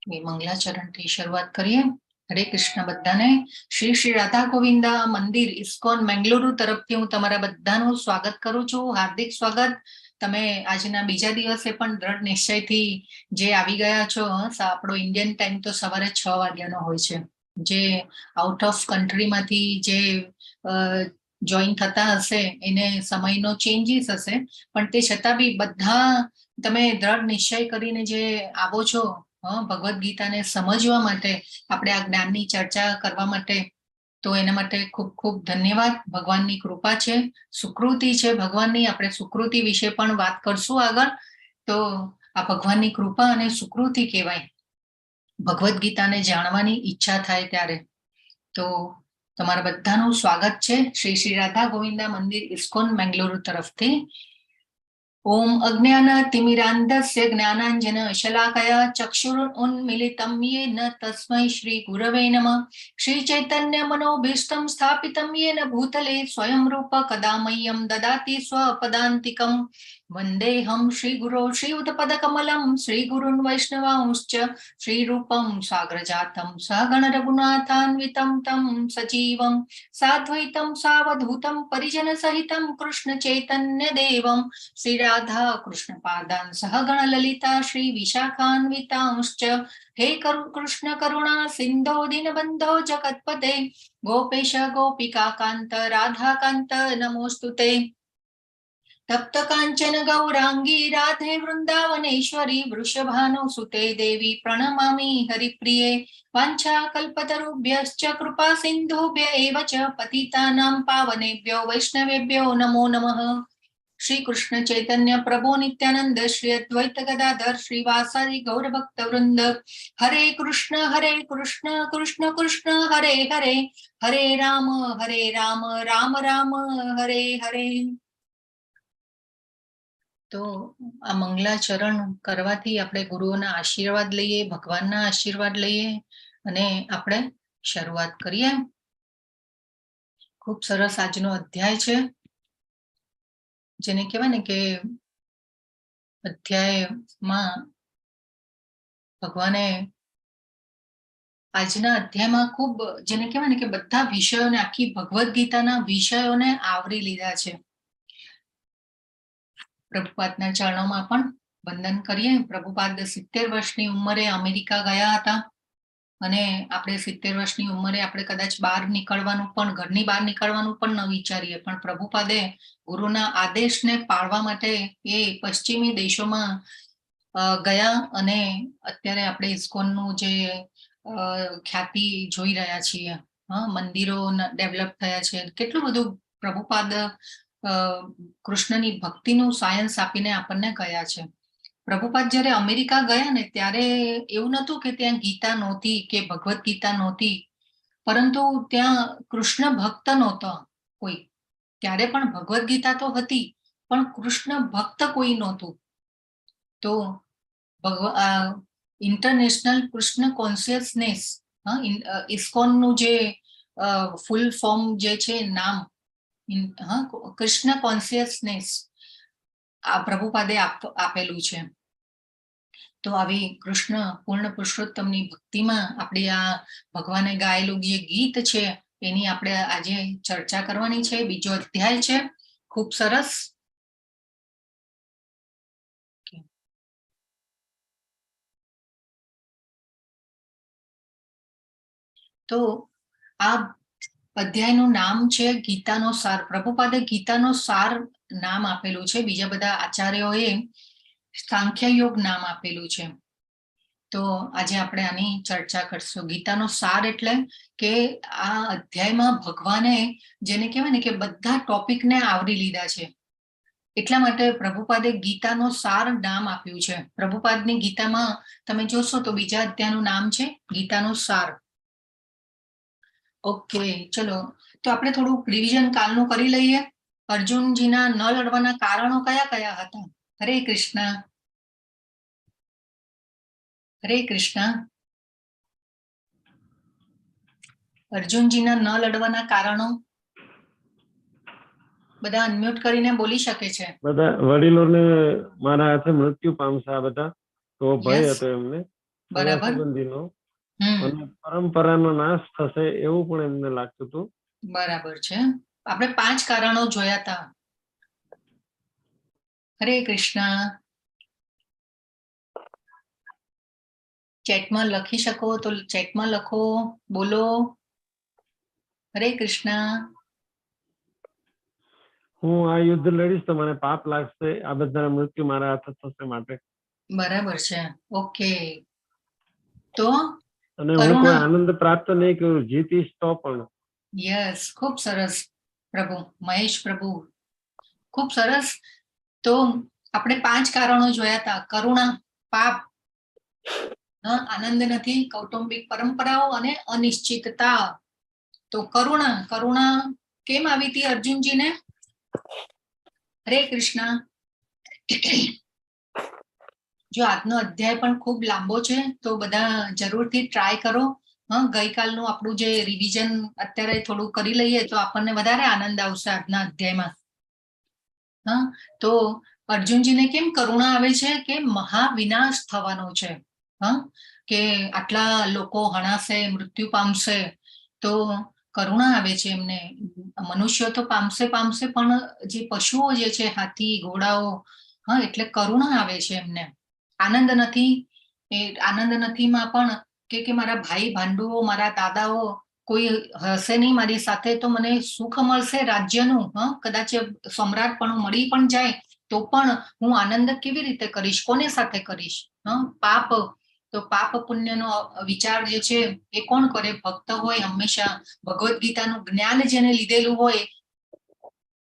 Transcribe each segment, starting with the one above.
એ મંગલાચરણથી શરૂઆત કરીએ. હરે કૃષ્ણ બધાને. શ્રી શ્રી રાધા ગોવિંદા મંદિર ઇસ્કોન મેંગલુરુ તરફથી હું તમારા બધાનું સ્વાગત કરું છું. હાર્દિક સ્વાગત. તમે આજના બીજા દિવસે પણ દ્રઢ નિશ્ચયથી જે આવી ગયા છો. આપણો ઇન્ડિયન ટાઈમ તો સવારે 6 વાગ્યાનો હોય છે. જે આઉટ ઓફ કન્ટ્રીમાંથી જે જોઈન થતા હશે એને સમયનો ચેન્જીસ હશે, પણ તે છતાં બી બધા તમે દ્રઢ નિશ્ચય કરીને જે આવો છો ભગવદ્ ગીતાને સમજવા માટે, આપણે આ જ્ઞાનની ચર્ચા કરવા માટે, તો એના માટે ખૂબ ખૂબ ધન્યવાદ. ભગવાનની કૃપા છે, સુકૃતિ છે ભગવાનની. આપણે સુકૃતિ વિશે પણ વાત કરશું આગળ. તો આ ભગવાનની કૃપા અને સુકૃતિ કહેવાય ભગવદ્ ગીતાને જાણવાની ઈચ્છા થાય ત્યારે. તો તમારા બધાનું સ્વાગત છે શ્રી શ્રી રાધા ગોવિંદા મંદિર ઇસ્કોન મેંગલુરુ તરફથી. ઓમ અજ્ઞાન તિમિરાંધસ્ય જ્ઞાનાંજન શલાકયા ચક્ષુરુન્મિલિતમ યેન તસ્મૈ શ્રી ગુરવે નમઃ. શ્રી ચૈતન્ય મનોભીષ્ટં સ્થાપિતં યેન ભૂતલે સ્વયં રૂપ કદા મહ્યં દદાતિ સ્વપદાન્તિકમ. વંદેહં શ્રી ગુરો શ્રીયુતપદકમલમ શ્રી ગુરુન વૈષ્ણવાંશ્ચ શ્રી રૂપં સાગરજાતં સહગણ રઘુનાથાન્વિतं तं સજીવં સાદ્વૈतं સાવધૂतं પરિજન સહિतं કૃષ્ણ ચૈતન્ય દેવં શ્રી રાધા કૃષ્ણ પાદાન સહગણ લલિતા શ્રી વિશાખાન્વિતાંશ્ચ. હે કૃષ્ણ કરુણા સિંધો દીનબંધો જગત્પતે ગોપેશ ગોપિકા કાંત રાધાકાંત નમોસ્તુતે. તપ્ત કાંચન ગૌરાંગી રાધે વૃંદાવનેશ્વરી વૃષભાનુસુતે દેવી પ્રણમામિ હરિપ્રિયે. વાંછા કલ્પતરુભ્યશ્ચ કૃપા સિંધુભ્ય એવ ચ પતિતાનાં પાવનેભ્યો વૈષ્ણવેભ્યો નમો નમઃ. શ્રી કૃષ્ણ ચૈતન્ય પ્રભુ નિત્યાનંદ શ્રી અદ્વૈત ગદાધર શ્રીવાસાદિ ગૌર ભક્ત વૃંદ. હરે કૃષ્ણ હરે કૃષ્ણ કૃષ્ણ કૃષ્ણ હરે હરે, હરે રામ હરે રામ રામ રામ હરે હરે. તો આ મંગલાચરણ કરવાથી આપણે ગુરુઓના આશીર્વાદ લઈએ, ભગવાનના આશીર્વાદ લઈએ અને આપણે શરૂઆત કરીએ. ખૂબ સરસ આજનો અધ્યાય છે, જેને કહેવાય ને કે અધ્યાયમાં ભગવાને આજના અધ્યાયમાં ખૂબ, જેને કહેવાય ને કે બધા વિષયોને, આખી ભગવદ્ ગીતાના વિષયોને આવરી લીધા છે. પ્રભુપાદના ચરણોમાં પણ વંદન કરીએ. પ્રભુપાદ 70 વર્ષની ઉંમરે અમેરિકા ગયા હતા અને આપણે 70 વર્ષની ઉંમરે આપણે કદાચ બહાર નીકળવાનું પણ, ઘરની બહાર નીકળવાનું પણ ન વિચારીએ, પણ પ્રભુપાદે ગુરુના આદેશને પાળવા માટે એ પશ્ચિમી દેશોમાં ગયા અને અત્યારે આપણે ઇસ્કોનનું જે ખ્યાતિ જોઈ રહ્યા છીએ. હા, મંદિરો ડેવલપ થયા છે, કેટલું બધું પ્રભુપાદ કૃષ્ણની ભક્તિનું સાયન્સ આપીને આપણને ગયા છે. પ્રભુપાદ જ્યારે અમેરિકા ગયા ને ત્યારે એવું નહોતું કે ત્યાં ગીતા નહોતી કે ભગવદ્ ગીતા નહોતી, પરંતુ ત્યાં કૃષ્ણ ભક્ત નહોતો કોઈ. ત્યારે પણ ભગવદ્ ગીતા તો હતી, પણ કૃષ્ણ ભક્ત કોઈ નહોતું. તો ઇન્ટરનેશનલ કૃષ્ણ કોન્શિયસનેસ, હા, ઇસ્કોનનું જે ફૂલ ફોર્મ જે છે નામ, હા, કૃષ્ણ કોન્શિયસનેસ આ પ્રભુપાદે આપેલું છે. તો આવી કૃષ્ણ પૂર્ણ પુરુષોત્તમની ભક્તિમાં આપણે આ ભગવાને ગાયેલું જે ગીત છે એની આપણે આજે ચર્ચા કરવાની છે. બીજો અધ્યાય છે, ખૂબ સરસ. તો આ અધ્યાયનું નામ છે ગીતાનો સાર. પ્રભુપાદે ગીતાનો સાર નામ આપેલું છે, બીજા બધા આચાર્યોએ સાંખ્ય યોગ નામ આપેલું છે. તો આજે આપણે આની ચર્ચા કરશું. ગીતાનો સાર એટલે કે આ અધ્યાયમાં ભગવાને જેને કહેવાય ને કે બધા ટોપિકને આવરી લીધા છે, એટલા માટે પ્રભુપાદે ગીતાનો સાર નામ આપ્યું છે. પ્રભુપાદની ગીતામાં તમે જોશો તો બીજા અધ્યાયનું નામ છે ગીતાનો સાર. ઓકે, ચલો તો આપણે થોડું રિવિઝન કાલનું કરી લઈએ. અર્જુનજીના ન લડવાના કારણો કયા કયા હતા? હરે કૃષ્ણ, હરે કૃષ્ણ. અર્જુનજીના ન લડવાના કારણો બધા અનમ્યુટ કરીને બોલી શકે છે. બધા વડીલોને મારા હાથે મૃત્યુ પામશે આ બધા, તો ભય હતો એમને. બરાબર. સંબંધીનો અને પરંપરાનો નાશ થશે એવું પણ એમને લાગતું હતું. બરાબર છે. આપણે 5 કારણો જોયા હતા. હરે કૃષ્ણ. ચેટમાં લખી શકો તો ચેટમાં લખો, બોલો. હરે કૃષ્ણ. હું આ યુદ્ધ લડીશ તો મને પાપ લાગશે, આ બધાના મૃત્યુ મારા હાથે થશે માટે. બરાબર છે, ઓકે. તો અને હું કોઈ આનંદ પ્રાપ્ત નહીં કરું, જીતીશ તો પણ. યસ, ખૂબ સરસ પ્રભુ, મહેશ પ્રભુ, ખૂબ સરસ. તો આપણે 5 કારણો જોયા હતા: કરુણા, પાપ, આનંદ નથી, કૌટુંબિક પરંપરાઓ અને અનિશ્ચિતતા. તો કરુણા, કરુણા કેમ આવી હતી અર્જુનજીને? હરે કૃષ્ણ. જો આજનો અધ્યાય પણ ખૂબ લાંબો છે તો બધા જરૂરથી ટ્રાય કરો. હા, ગઈકાલનું આપણું જે રિવિઝન અત્યારે થોડું કરી લઈએ તો આપણને વધારે આનંદ આવશે આજના અધ્યાયમાં. હા, તો અર્જુનજીને કેમ કરુણા આવે છે? કે મહાવિનાશ થવાનો છે. હા, કે આટલા લોકો હણાશે, મૃત્યુ પામશે, તો કરુણા આવે છે એમને. મનુષ્ય તો પામશે પામશે, પણ જે પશુઓ જે છે, હાથી, ઘોડાઓ, હા, એટલે કરુણા આવે છે એમને. આનંદ નથી, એ આનંદ નથીમાં પણ કે મારા ભાઈ ભાંડુઓ, મારા દાદાઓ કોઈ હશે નહીં મારી સાથે, તો મને સુખ મળશે રાજ્યનું, હા, કદાચ સમ્રાટપણું મળી પણ જાય તો પણ હું આનંદ કેવી રીતે કરીશ, કોને સાથે કરીશ? હા, પાપ, તો પાપ પુણ્યનો વિચાર જે છે એ કોણ કરે? ભક્ત હોય, હંમેશા ભગવદ્ ગીતાનું જ્ઞાન જેને લીધેલું હોય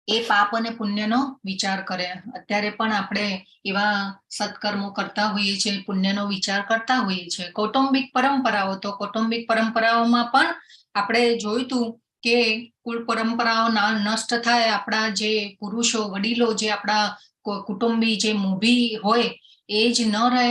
એ પાપ અને પુણ્યનો વિચાર કરે. અત્યારે પણ આપણે એવા સત્કર્મો કરતા હોઈએ છીએ, પુણ્યનો વિચાર કરતા હોઈએ છીએ. કૌટુંબિક પરંપરાઓ, તો કૌટુંબિક પરંપરાઓમાં પણ આપણે જોયું હતું કે કુળ પરંપરાઓ નષ્ટ થાય, આપણા જે પુરુષો, વડીલો, જે આપણા કુટુંબી જે મોભી હોય એ જ ન રહે,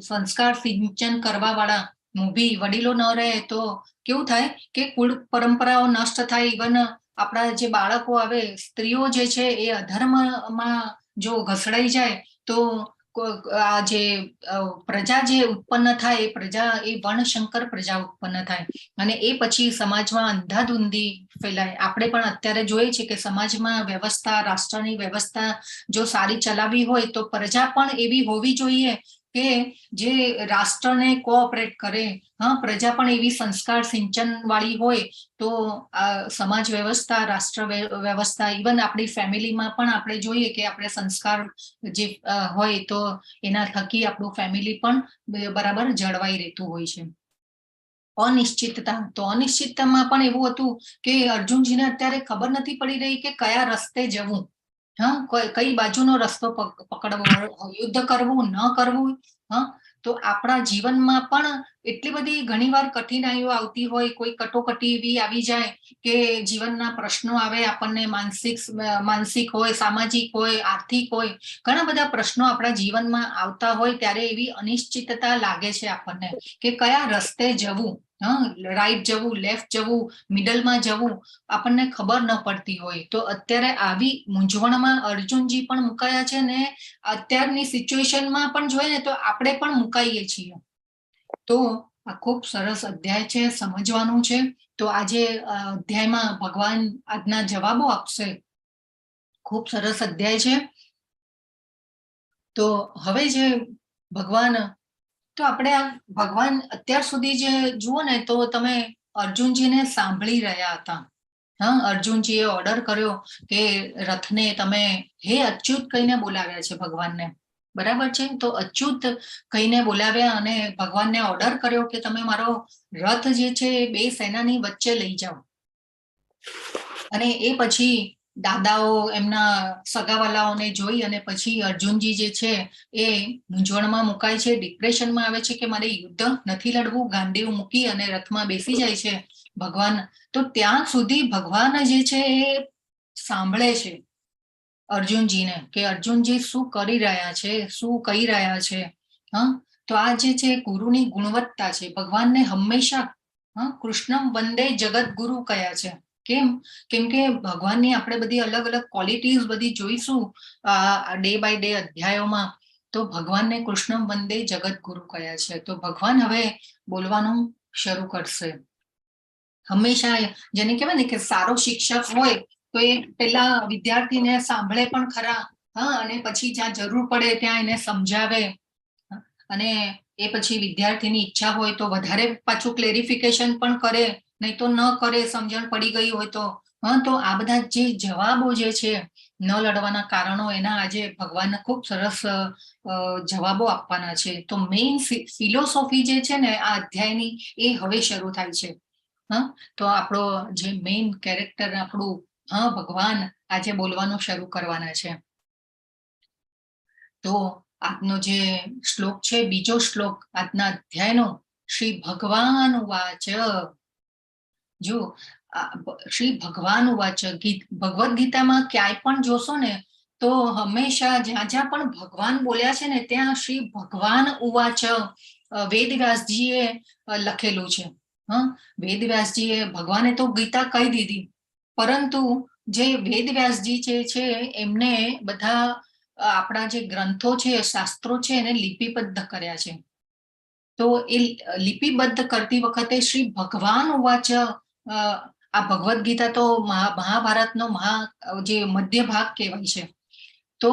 સંસ્કાર સિંચન કરવા વાળા મોભી વડીલો ન રહે તો કેવું થાય કે કુળ પરંપરાઓ નષ્ટ થાય. ઇવન આપણા જે બાળકો આવે, સ્ત્રીઓ જે છે એ અધર્મમાં જો ઘસડાઈ જાય તો આ જે પ્રજા જે ઉત્પન્ન થાય એ પ્રજા એ વર્ણશંકર પ્રજા ઉત્પન્ન થાય અને એ પછી સમાજમાં અંધાધૂંધી ફેલાય. આપણે પણ અત્યારે જોઈએ છીએ કે સમાજમાં વ્યવસ્થા, રાષ્ટ્રની વ્યવસ્થા જો સારી ચલાવવી હોય તો પ્રજા પણ એવી હોવી જોઈએ કે જે રાષ્ટ્રને કોઓપરેટ કરે. હા, પ્રજા પણ એવી સંસ્કાર સિંચન વાળી હોય તો આ સમાજ વ્યવસ્થા, રાષ્ટ્ર વ્યવસ્થા, ઇવન આપણી ફેમિલીમાં પણ આપણે જોઈએ કે આપણે સંસ્કાર જે હોય તો એના થકી આપણું ફેમિલી પણ બરાબર જળવાઈ રહેતું હોય છે. અનિશ્ચિતતા, તો અનિશ્ચિતતામાં પણ એવું હતું કે અર્જુનજીને અત્યારે ખબર નથી પડી રહી કે કયા રસ્તે જવું, હા, કઈ બાજુનો રસ્તો પકડવો, યુદ્ધ કરવું ન કરવું. હા, તો આપણા જીવનમાં પણ એટલી બધી ઘણીવાર કઠિનાઈઓ આવતી હોય, કોઈ કટોકટી એવી આવી જાય કે જીવનના પ્રશ્નો આવે આપણને, માનસિક હોય, સામાજિક હોય, આર્થિક હોય, ઘણા બધા પ્રશ્નો આપણા જીવનમાં આવતા હોય ત્યારે એવી અનિશ્ચિતતા લાગે છે આપણને કે કયા રસ્તે જવું, હા, રાઈટ જવું, લેફ્ટ જવું, મિડલમાં જવું, આપણને ખબર ન પડતી હોય. તો અત્યારે આવી મૂંઝવણમાં અર્જુનજી પણ મુકાયા છે ને અત્યારની સિચ્યુએશનમાં પણ જોઈએ ને તો આપણે પણ મુકાઈએ છીએ. તો આ ખૂબ સરસ અધ્યાય છે, સમજવાનું છે. તો આજે અધ્યાયમાં ભગવાન આજના જવાબો આપશે. ખૂબ સરસ અધ્યાય છે. તો હવે જે ભગવાન, તો આપણે આ ભગવાન અત્યાર સુધી જે જુઓ ને તો તમે અર્જુનજીને સાંભળી રહ્યા હતા. હા, અર્જુનજીએ ઓર્ડર કર્યો કે રથને તમે હે અચ્યુત કહીને બોલાવ્યા છે ભગવાનને, બરાબર છે? તો અચ્યુત કહીને બોલાવ્યા અને ભગવાનને ઓર્ડર કર્યો કે તમે મારો રથ જે છે એ બે સેનાની વચ્ચે લઈ જાઓ. અને એ પછી દાદાઓ એમના સગાવાલાઓને જોઈ અને પછી અર્જુનજી જે છે એ મૂંઝવણમાં મુકાય છે, ડિપ્રેશનમાં આવે છે કે મારે યુદ્ધ નથી લડવું, ગાંડીવ મૂકી અને રથમાં બેસી જાય છે ભગવાન. તો ત્યાં સુધી ભગવાન જે છે એ સાંભળે છે અર્જુનજીને કે અર્જુનજી શું કરી રહ્યા છે, શું કહી રહ્યા છે. હા, તો આ જે છે ગુરુની ગુણવત્તા છે. ભગવાનને હંમેશા હા કૃષ્ણમ વંદે જગત ગુરુ કયા છે. કેમ? કેમ કે ભગવાનની આપણે બધી અલગ અલગ ક્વોલિટીઝ બધી જોઈશું ડે બાય ડે અધ્યાયોમાં. તો ભગવાનને કૃષ્ણ વંદે જગત ગુરુ કહ્યા છે. તો ભગવાન હવે બોલવાનું શરૂ કરશે. હંમેશા જેને કહેવાય ને કે સારો શિક્ષક હોય તો એ પેલા વિદ્યાર્થીને સાંભળે પણ ખરા, હા, અને પછી જ્યાં જરૂર પડે ત્યાં એને સમજાવે, અને એ પછી વિદ્યાર્થીની ઈચ્છા હોય તો વધારે પાછું ક્લેરિફિકેશન પણ કરે, નહીં તો ન કરે, સમજણ પડી ગઈ હોય તો. હા, તો આ બધા જે જવાબો જે છે ન લડવાના કારણો, એના આજે ભગવાન ખૂબ સરસ જવાબો આપવાના છે. તો મેઇન ફિલોસોફી જે છે ને આ અધ્યાયની, એ હવે શરૂ થાય છે. હા, તો આપણો જે મેઇન કેરેક્ટર આપણું, હા, ભગવાન આજે બોલવાનું શરૂ કરવાના છે. તો આજનો જે શ્લોક છે, બીજો શ્લોક આજના અધ્યાયનો, શ્રી ભગવાન ઉવાચ. જો, શ્રી ભગવાન ઉવાચ. ભગવદ્ ગીતામાં ક્યાંય પણ જોશો ને તો હંમેશા જ્યાં જ્યાં પણ ભગવાન બોલ્યા છે ને ત્યાં શ્રી ભગવાન ઉવાચ વેદવ્યાસજીએ લખેલું છે. હા, વેદવ્યાસજીએ, ભગવાને તો ગીતા કહી દીધી, પરંતુ જે વેદવ્યાસજી જે છે એમને બધા આપણા જે ગ્રંથો છે, શાસ્ત્રો છે, એને લિપિબદ્ધ કર્યા છે. તો એ લિપિબદ્ધ કરતી વખતે શ્રી ભગવાન ઉવાચ, આ ભગવદ્ ગીતા તો મહાભારતનો જે મધ્ય ભાગ કહેવાય છે. તો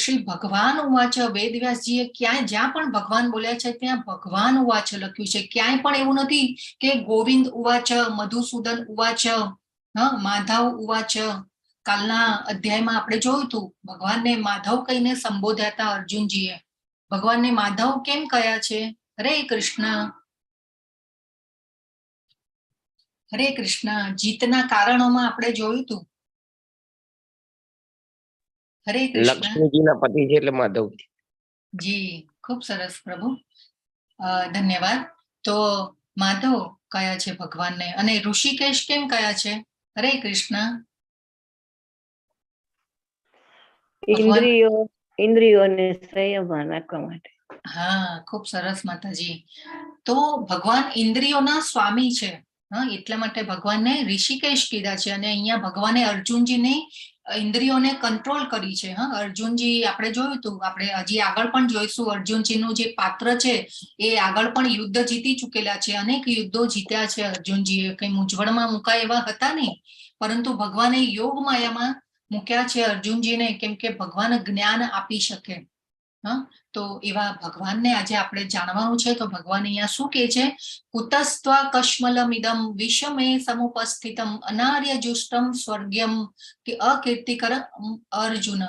શ્રી ભગવાન ઉવાચ, વેદવ્યાસજીએ ક્યાંય જ્યાં પણ ભગવાન બોલ્યા છે ત્યાં ભગવાન ઉવાચ લખ્યું છે. ક્યાંય પણ એવું નથી કે ગોવિંદ ઉવાચ, મધુસૂદન ઉવાચ, હા, માધવ ઉવાચ. કાલના અધ્યાયમાં આપણે જોયું હતું, ભગવાનને માધવ કહીને સંબોધ્યા હતા અર્જુનજીએ. ભગવાનને માધવ કેમ કયા છે? હરે કૃષ્ણ, હરે કૃષ્ણ. જીતના કારણોમાં આપણે જોયું હતું. હરે કૃષ્ણ. લક્ષ્મીજીના પતિ છે એટલે માધવ. જી, ખૂબ સરસ પ્રભુ, ધન્યવાદ. તો માધવ કયા છે ભગવાનને અને ઋષિકેશ કેમ કયા છે? હરે કૃષ્ણ. ઇન્દ્રિયો, ઇન્દ્રિયોને સંયમમાં રાખવા માટે. હા, ખૂબ સરસ માતાજી. તો ભગવાન ઇન્દ્રિયોના સ્વામી છે, હા, એટલા માટે ભગવાનને ઋષિકેશ કીધા છે. અને અહીંયા ભગવાને અર્જુનજીને ઇન્દ્રિયોને કંટ્રોલ કરી છે. હા, અર્જુનજી આપણે જોયું હતું, આપણે હજી આગળ પણ જોઈશું, અર્જુનજીનું જે પાત્ર છે એ આગળ પણ યુદ્ધ જીતી ચૂકેલા છે, અનેક યુદ્ધો જીત્યા છે અર્જુનજીએ, કઈ મૂંઝવણમાં મુકાય એવા હતા નહીં, પરંતુ ભગવાને યોગ માયામાં મૂક્યા છે અર્જુનજીને, કેમ કે ભગવાન જ્ઞાન આપી શકે. હા, તો એવા ભગવાનને આજે આપણે જાણવાનું છે. તો ભગવાન અહીંયા શું કહે છે? કુતસ્ત્વા કશ્મલમિદમ વિષમે સમુપસ્થિતમ અનાર્ય જુષ્ટમ સ્વર્ગ્યમ કે અકીર્તિકર અર્જુન.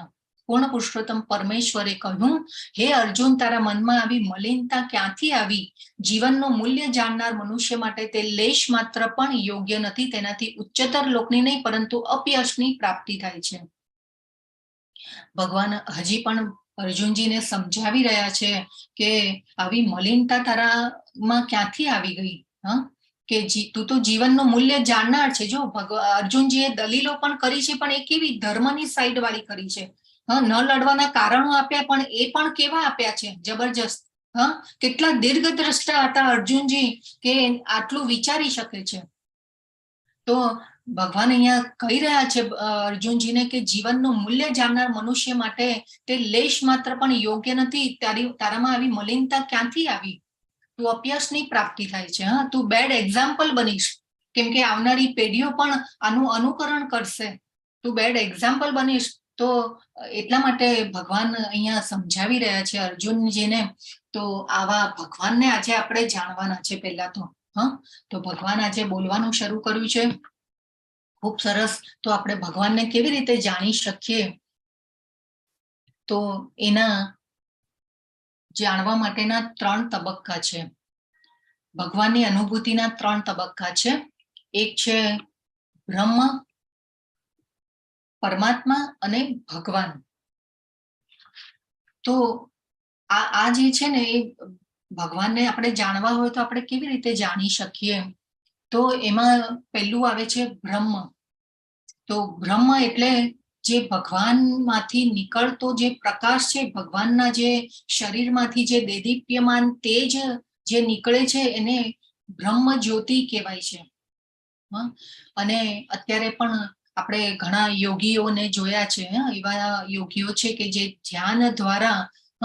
પૂર્ણ પુરુષોત્તમ પરમેશ્વરે કહ્યું, હે અર્જુન, તારા મનમાં આવી મલિનતા ક્યાંથી આવી? જીવનનું મૂલ્ય જાણનાર મનુષ્ય માટે તે લેશ માત્ર પણ યોગ્ય નથી. તેનાથી ઉચ્ચતર લોકની નહીં પરંતુ અપયશની પ્રાપ્તિ થાય છે. ભગવાન હજી પણ અર્જુનજીને સમજાવી રહ્યા છે કે આવી મલિનતા તારામાં ક્યાંથી આવી ગઈ? હા, કે તું તો જીવનનું મૂલ્ય જાણનાર છે. જો અર્જુનજીએ દલીલો પણ કરી છે, પણ એ કેવી ધર્મની સાઈડ વાળી કરી છે. હા, ન લડવાના કારણો આપ્યા, પણ એ પણ કેવા આપ્યા છે? જબરજસ્ત. હા, કેટલા દીર્ઘદ્રષ્ટા હતા અર્જુનજી કે આટલું વિચારી શકે છે. તો ભગવાન અહીંયા કહી રહ્યા છે અર્જુનજીને કે જીવનનું મૂલ્ય જાણનાર મનુષ્ય માટે તે લેશ માત્ર પણ યોગ્ય નથી. તારામાં આવી મલિનતા ક્યાંથી આવી? તું અપયશની પ્રાપ્તિ થાય છે. હા, તું બેડ એક્ઝામ્પલ બનીશ, કેમ કે આવનારી પેઢીઓ પણ આનું અનુકરણ કરશે. તું બેડ એક્ઝામ્પલ બનીશ. તો એટલા માટે ભગવાન અહીંયા સમજાવી રહ્યા છે અર્જુનજીને. તો આવા ભગવાનને આજે આપણે જાણવાના છે પહેલા તો. હા, તો ભગવાન આજે બોલવાનું શરૂ કર્યું છે, ખૂબ સરસ. તો આપણે ભગવાનને કેવી રીતે જાણી શકીએ? તો એના જાણવા માટેના ત્રણ તબક્કા છે. ભગવાનની અનુભૂતિના ત્રણ તબક્કા છે. એક છે બ્રહ્મ, પરમાત્મા અને ભગવાન. તો આ જે છે ને એ ભગવાનને આપણે જાણવા હોય તો આપણે કેવી રીતે જાણી શકીએ? તો એમાં પહેલું આવે છે બ્રહ્મ. તો બ્રહ્મ એટલે જે ભગવાનમાંથી નીકળતો જે પ્રકાશ છે, ભગવાનના જે શરીરમાંથી જે દેદીપ્યમાન તેજ જે નીકળે છે એને બ્રહ્મ જ્યોતિ કહેવાય છે. હા, અને અત્યારે પણ આપણે ઘણા યોગીઓને જોયા છે, હા, એવા યોગીઓ છે કે જે ધ્યાન દ્વારા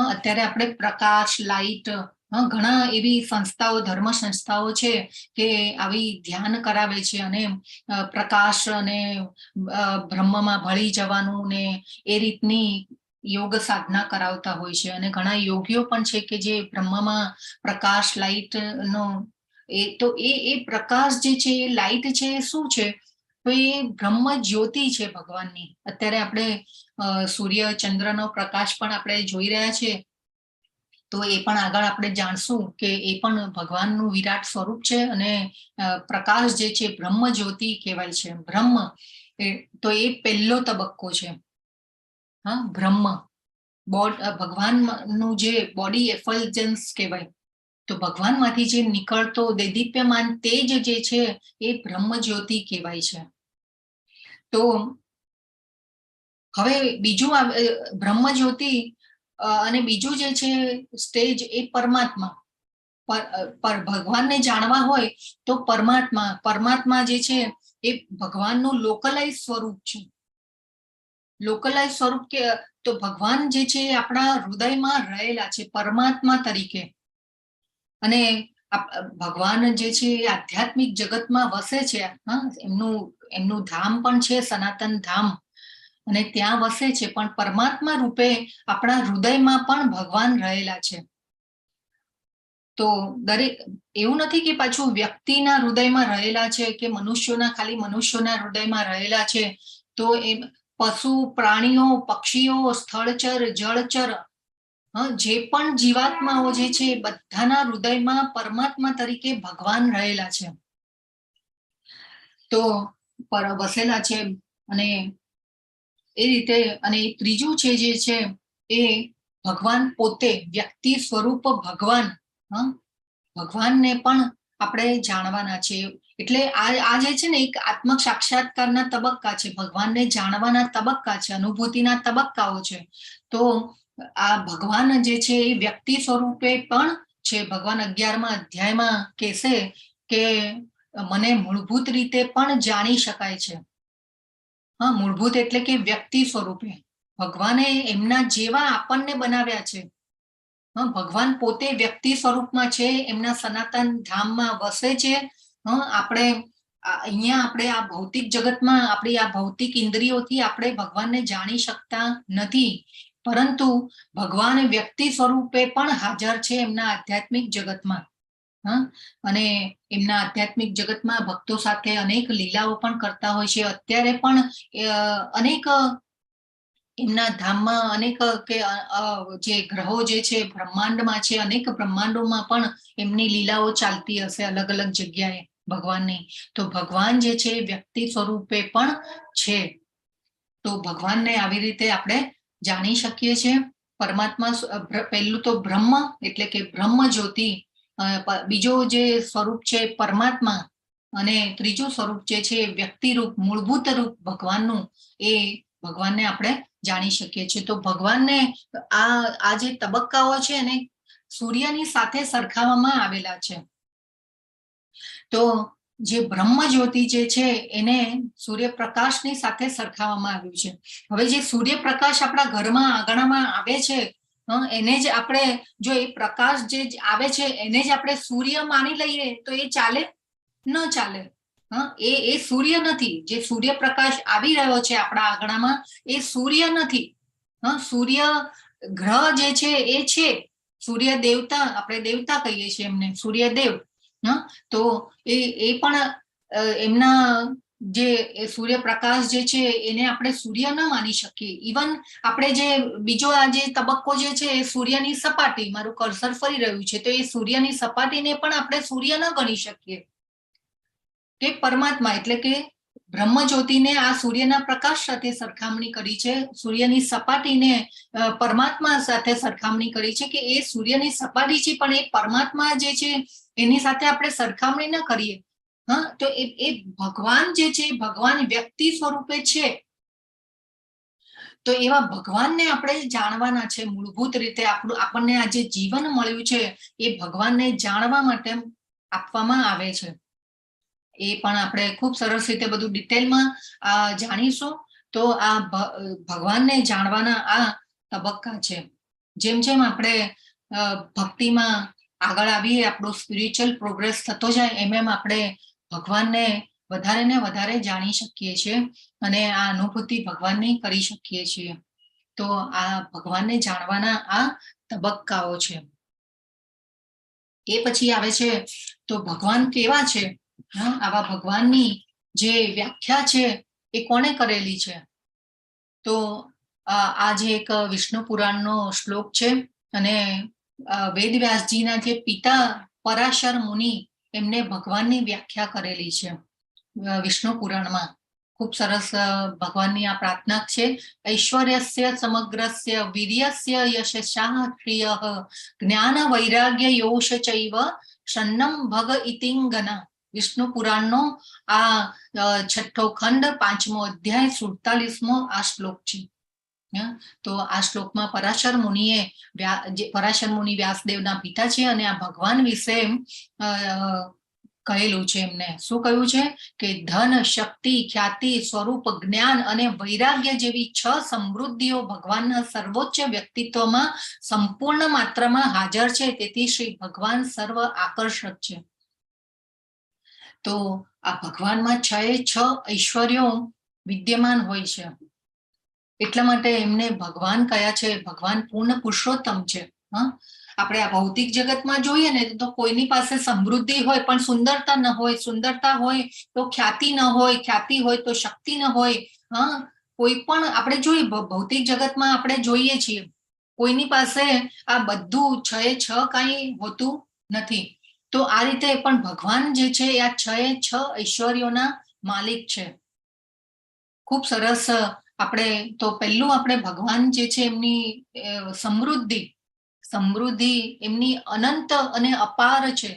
અત્યારે આપણે પ્રકાશ, લાઇટ, ઘણા એવી સંસ્થાઓ, ધર્મ સંસ્થાઓ છે કે આવી ધ્યાન કરાવે છે અને પ્રકાશ અને બ્રહ્મમાં ભળી જવાનું ને એ રીતની યોગ સાધના કરાવતા હોય છે. અને ઘણા યોગીઓ પણ છે કે જે બ્રહ્મમાં પ્રકાશ, લાઇટ નો એ તો એ એ પ્રકાશ જે છે, એ લાઇટ છે, એ શું છે? તો એ બ્રહ્મ જ્યોતિ છે ભગવાનની. અત્યારે આપણે સૂર્ય ચંદ્રનો પ્રકાશ પણ આપણે જોઈ રહ્યા છે, તો એ પણ આગળ આપણે જાણશું કે એ પણ ભગવાનનું વિરાટ સ્વરૂપ છે. અને પ્રકાશ જે છે, બ્રહ્મ જ્યોતિ કહેવાય છે. બ્રહ્મ એ તો એ પહેલો તબક્કો છે. હા, બ્રહ્મ બોડ ભગવાનનું જે બોડી એફલ્જન્સ કહેવાય, તો ભગવાનમાંથી જે નીકળતો દેદીપ્યમાન તેજ જે છે એ બ્રહ્મ જ્યોતિ કહેવાય છે. તો હવે બીજું બ્રહ્મ જ્યોતિ અને બીજું જે છે સ્ટેજ એ પરમાત્મા. પર ભગવાનને જાણવા હોય તો પરમાત્મા. પરમાત્મા જે છે એ ભગવાનનું લોકલાઇઝ સ્વરૂપ છે. લોકલાઇઝ સ્વરૂપ કે તો ભગવાન જે છે એ આપણા હૃદયમાં રહેલા છે પરમાત્મા તરીકે અને ભગવાન જે છે એ આધ્યાત્મિક જગતમાં વસે છે. હા, એમનું એમનું ધામ પણ છે, સનાતન ધામ, અને ત્યાં વસે છે, પણ પરમાત્મા રૂપે આપણા હૃદયમાં પણ ભગવાન રહેલા છે. તો દરેક, એવું નથી કે પાછું વ્યક્તિના હૃદયમાં રહેલા છે કે મનુષ્યોના, ખાલી મનુષ્યોના હૃદયમાં રહેલા છે. તો એ પશુ, પ્રાણીઓ, પક્ષીઓ, સ્થળચર, જળચર, જે પણ જીવાત્માઓ જે છે, બધાના હૃદયમાં પરમાત્મા તરીકે ભગવાન રહેલા છે, તો પર વસેલા છે. અને એ રીતે અને ત્રીજું છે જે છે એ ભગવાન પોતે, વ્યક્તિ સ્વરૂપ ભગવાન. ભગવાનને પણ આપણે જાણવાના છે. એટલે આ આ જે છે ને એક આત્મ સાક્ષાત્કારના તબક્કા છે, ભગવાનને જાણવાના તબક્કા છે, અનુભૂતિના તબક્કાઓ છે. તો આ ભગવાન જે છે એ વ્યક્તિ સ્વરૂપે પણ છે. ભગવાન 11મા અધ્યાયમાં કહેશે કે મને મૂળભૂત રીતે પણ જાણી શકાય છે. હા, મૂળભૂત એટલે કે વ્યક્તિ સ્વરૂપે ભગવાને એમના જેવા આપણને બનાવ્યા છે. હા, ભગવાન પોતે વ્યક્તિ સ્વરૂપમાં છે, એમના સનાતન ધામમાં વસે છે. હા, આપણે અહીંયા આપણે આ ભૌતિક જગતમાં આપણી આ ભૌતિક ઇન્દ્રિયોથી આપણે ભગવાનને જાણી શકતા નથી, પરંતુ ભગવાન વ્યક્તિ સ્વરૂપે પણ હાજર છે એમના આધ્યાત્મિક જગતમાં. હા, અને એમના આધ્યાત્મિક જગતમાં ભક્તો સાથે અનેક લીલાઓ પણ કરતા હોય છે. અત્યારે પણ અનેક એમના ધામમાં અનેક કે જે ગ્રહો જે છે બ્રહ્માંડમાં છે, અનેક બ્રહ્માંડોમાં પણ એમની લીલાઓ ચાલતી હશે અલગ અલગ જગ્યાએ ભગવાનની. તો ભગવાન જે છે એ વ્યક્તિ સ્વરૂપે પણ છે. તો ભગવાનને આવી રીતે આપણે જાણી શકીએ છીએ. પરમાત્મા, પહેલું તો બ્રહ્મ એટલે કે બ્રહ્મ જ્યોતિ, બીજો જે સ્વરૂપ છે પરમાત્મા અને ત્રીજું સ્વરૂપ જે છે વ્યક્તિ રૂપ, મૂળભૂત રૂપ ભગવાનનું, એ ભગવાનને આપણે જાણી શકીએ છીએ. તો ભગવાનને આ આ જે તબક્કાઓ છે એને સૂર્યની સાથે સરખાવવામાં આવેલા છે. તો જે બ્રહ્મ જ્યોતિ જે છે એને સૂર્યપ્રકાશની સાથે સરખાવવામાં આવ્યું છે. હવે જે સૂર્યપ્રકાશ આપણા ઘરમાં આંગણામાં આવે છે, એને જ આપણે જો એ પ્રકાશ જે આવે છે એને જ આપણે સૂર્ય માની લઈએ તો એ ચાલે? ન ચાલે. હા, એ એ સૂર્ય નથી. જે સૂર્યપ્રકાશ આવી રહ્યો છે આપણા આંગણામાં એ સૂર્ય નથી. હા, સૂર્ય ગ્રહ જે છે એ છે, સૂર્ય દેવતા, આપણે દેવતા કહીએ છીએ એમને, સૂર્યદેવ. હા, તો એ એ પણ એમના જે એ સૂર્યપ્રકાશ જે છે એને આપણે સૂર્ય ન માની શકીએ. ઇવન આપણે જે બીજો આ જે તબક્કો જે છે એ સૂર્યની સપાટી, મારું કર્સર ફરી રહ્યું છે, તો એ સૂર્યની સપાટીને પણ આપણે સૂર્ય ન ગણી શકીએ કે પરમાત્મા એટલે કે બ્રહ્મજ્યોતિને આ સૂર્યના પ્રકાશ સાથે સરખામણી કરી છે, સૂર્યની સપાટીને પરમાત્મા સાથે સરખામણી કરી છે કે એ સૂર્યની સપાટી છે, પણ એ પરમાત્મા જે છે એની સાથે આપણે સરખામણી ન કરીએ. હા, તો એ એ ભગવાન જે છે, ભગવાન વ્યક્તિ સ્વરૂપે છે. તો એવા ભગવાનને આપણે જાણવાના છે મૂળભૂત રીતે. આપણું આપણને આ જે જીવન મળ્યું છે એ ભગવાનને જાણવા માટે આપવામાં આવે છે. એ પણ આપણે ખૂબ સરસ રીતે બધું ડિટેલમાં જાણીશું. તો આ ભગવાનને જાણવાના આ તબક્કા છે. જેમ જેમ આપણે ભક્તિમાં આગળ આવીએ, આપણો સ્પિરિચ્યુઅલ પ્રોગ્રેસ થતો જાય, એમ એમ આપણે ભગવાનને વધારે ને વધારે જાણી શકીએ છીએ અને આ અનુભૂતિ ભગવાનની કરી શકીએ છીએ. તો આ ભગવાનને જાણવાના આ તબક્કાઓ છે. એ પછી આવે છે તો ભગવાન કેવા છે? હા, આવા ભગવાનની જે વ્યાખ્યા છે એ કોણે કરેલી છે? તો આ જે એક વિષ્ણુ પુરાણનો શ્લોક છે અને વેદવ્યાસજીના જે પિતા પરાશર મુનિ, એમને ભગવાનની વ્યાખ્યા કરેલી છે વિષ્ણુ પુરાણમાં. ખૂબ સરસ ભગવાનની આ પ્રાર્થના છે. ઐશ્વર્યસ્ય સમગ્રસ્ય વીર્યસ્ય યશસાઃ શ્રિયઃ જ્ઞાન વૈરાગ્ય યોષ ચૈવ શન્નમ ભગ ઇતિંગના. વિષ્ણુ પુરાણનો આ છઠ્ઠો ખંડ, પાંચમો અધ્યાય, 47મો આ શ્લોક છે. તો આ શ્લોકમાં પરાશર મુનિએ, પરાશર મુનિ વ્યાસદેવના પિતા છે અને આ ભગવાન વિશે કહેલું છે. એમને શું કહ્યું છે કે ધન, શક્તિ, ખ્યાતિ, સ્વરૂપ, જ્ઞાન અને વૈરાગ્ય જેવી છ સમૃદ્ધિઓ ભગવાનના સર્વોચ્ચ વ્યક્તિત્વમાં સંપૂર્ણ માત્રામાં હાજર છે, તેથી શ્રી ભગવાન સર્વ આકર્ષક છે. તો આ ભગવાનમાં છ એ છ ઐશ્વર્યો વિદ્યમાન હોય છે, એટલા માટે એમને ભગવાન કયા છે. ભગવાન પૂર્ણ પુરુષોત્તમ છે. હા, આપણે આ ભૌતિક જગતમાં જોઈએ ને તો કોઈની પાસે સમૃદ્ધિ હોય પણ સુંદરતા ન હોય, સુંદરતા હોય તો ખ્યાતિ ન હોય, ખ્યાતિ હોય તો શક્તિ ન હોય. હા, કોઈ પણ આપણે જોઈએ, ભૌતિક જગતમાં આપણે જોઈએ છીએ, કોઈની પાસે આ બધું છ એ છ કાંઈ હોતું નથી. તો આ રીતે પણ ભગવાન જે છે એ આ છ એ છ ઐશ્વર્યોના માલિક છે. ખૂબ સરસ. આપણે તો પહેલું આપણે ભગવાન જે છે એમની સમૃદ્ધિ, સમૃદ્ધિ એમની અનંત અને અપાર છે.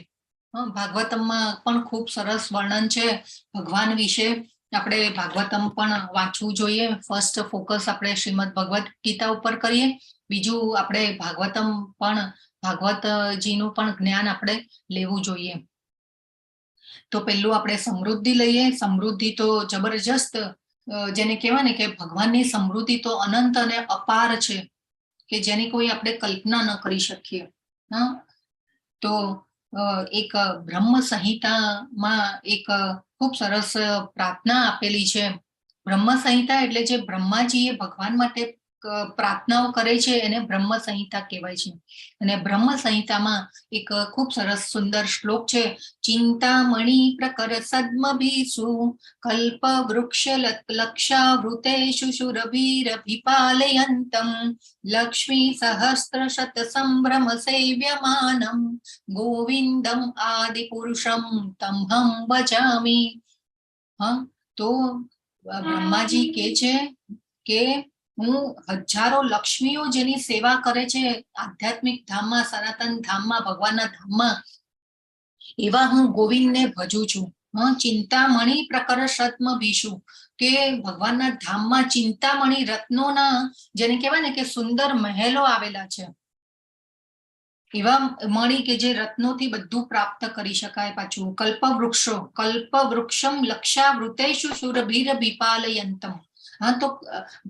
ભાગવતમમાં પણ ખૂબ સરસ વર્ણન છે ભગવાન વિશે. આપણે ભાગવતમ પણ વાંચવું જોઈએ. ફર્સ્ટ ફોકસ આપણે શ્રીમદ ભગવદ્ ગીતા ઉપર કરીએ, બીજું આપણે ભાગવતમ પણ, ભાગવતજીનું પણ જ્ઞાન આપણે લેવું જોઈએ. તો પહેલું આપણે સમૃદ્ધિ લઈએ. સમૃદ્ધિ તો જબરજસ્ત, જેને કહેવાય ને કે ભગવાનની સમૃદ્ધિ તો અનંત અને અપાર છે કે જેની કોઈ આપણે કલ્પના ન કરી શકીએ. હા, તો એક બ્રહ્મ સંહિતામાં એક ખૂબ સરસ પ્રાર્થના આપેલી છે. બ્રહ્મ સંહિતા એટલે જે બ્રહ્માજીએ ભગવાન માટે પ્રાર્થનાઓ કરે છે એને બ્રહ્મ સંહિતા કહેવાય છે. અને બ્રહ્મ સંહિતામાં એક ખૂબ સરસ સુંદર શ્લોક છે. ચિંતામણિ પ્રકર સદ્મભીસુ કલ્પ વૃક્ષ લક્ષાવૃતેષુ સુરભીરભિપાલયંતમ લક્ષ્મી સહસ્ત્ર શત સંભ્રમ સેવ્યમાનમ ગોવિંદમ આદિપુરુષમ તમહં ભજામિ. હા, તો બ્રહ્માજી કે છે કે હું હજારો લક્ષ્મીઓ જેની સેવા કરે છે આધ્યાત્મિક ધામમાં, સનાતન ધામમાં, ભગવાનના ધામમાં, એવા હું ગોવિંદને ભજું છું. હા, ચિંતામણી પ્રકર સત્મ ભીષુ, કે ભગવાનના ધામમાં ચિંતામણી રત્નોના, જેને કહેવાય ને કે સુંદર મહેલો આવેલા છે, એવા મણી કે જે રત્નોથી બધું પ્રાપ્ત કરી શકાય. પાછું કલ્પવૃક્ષો, કલ્પવૃક્ષમ લક્ષાવૃતેષુ સુરભીરભિપાલયંતમ. હા, તો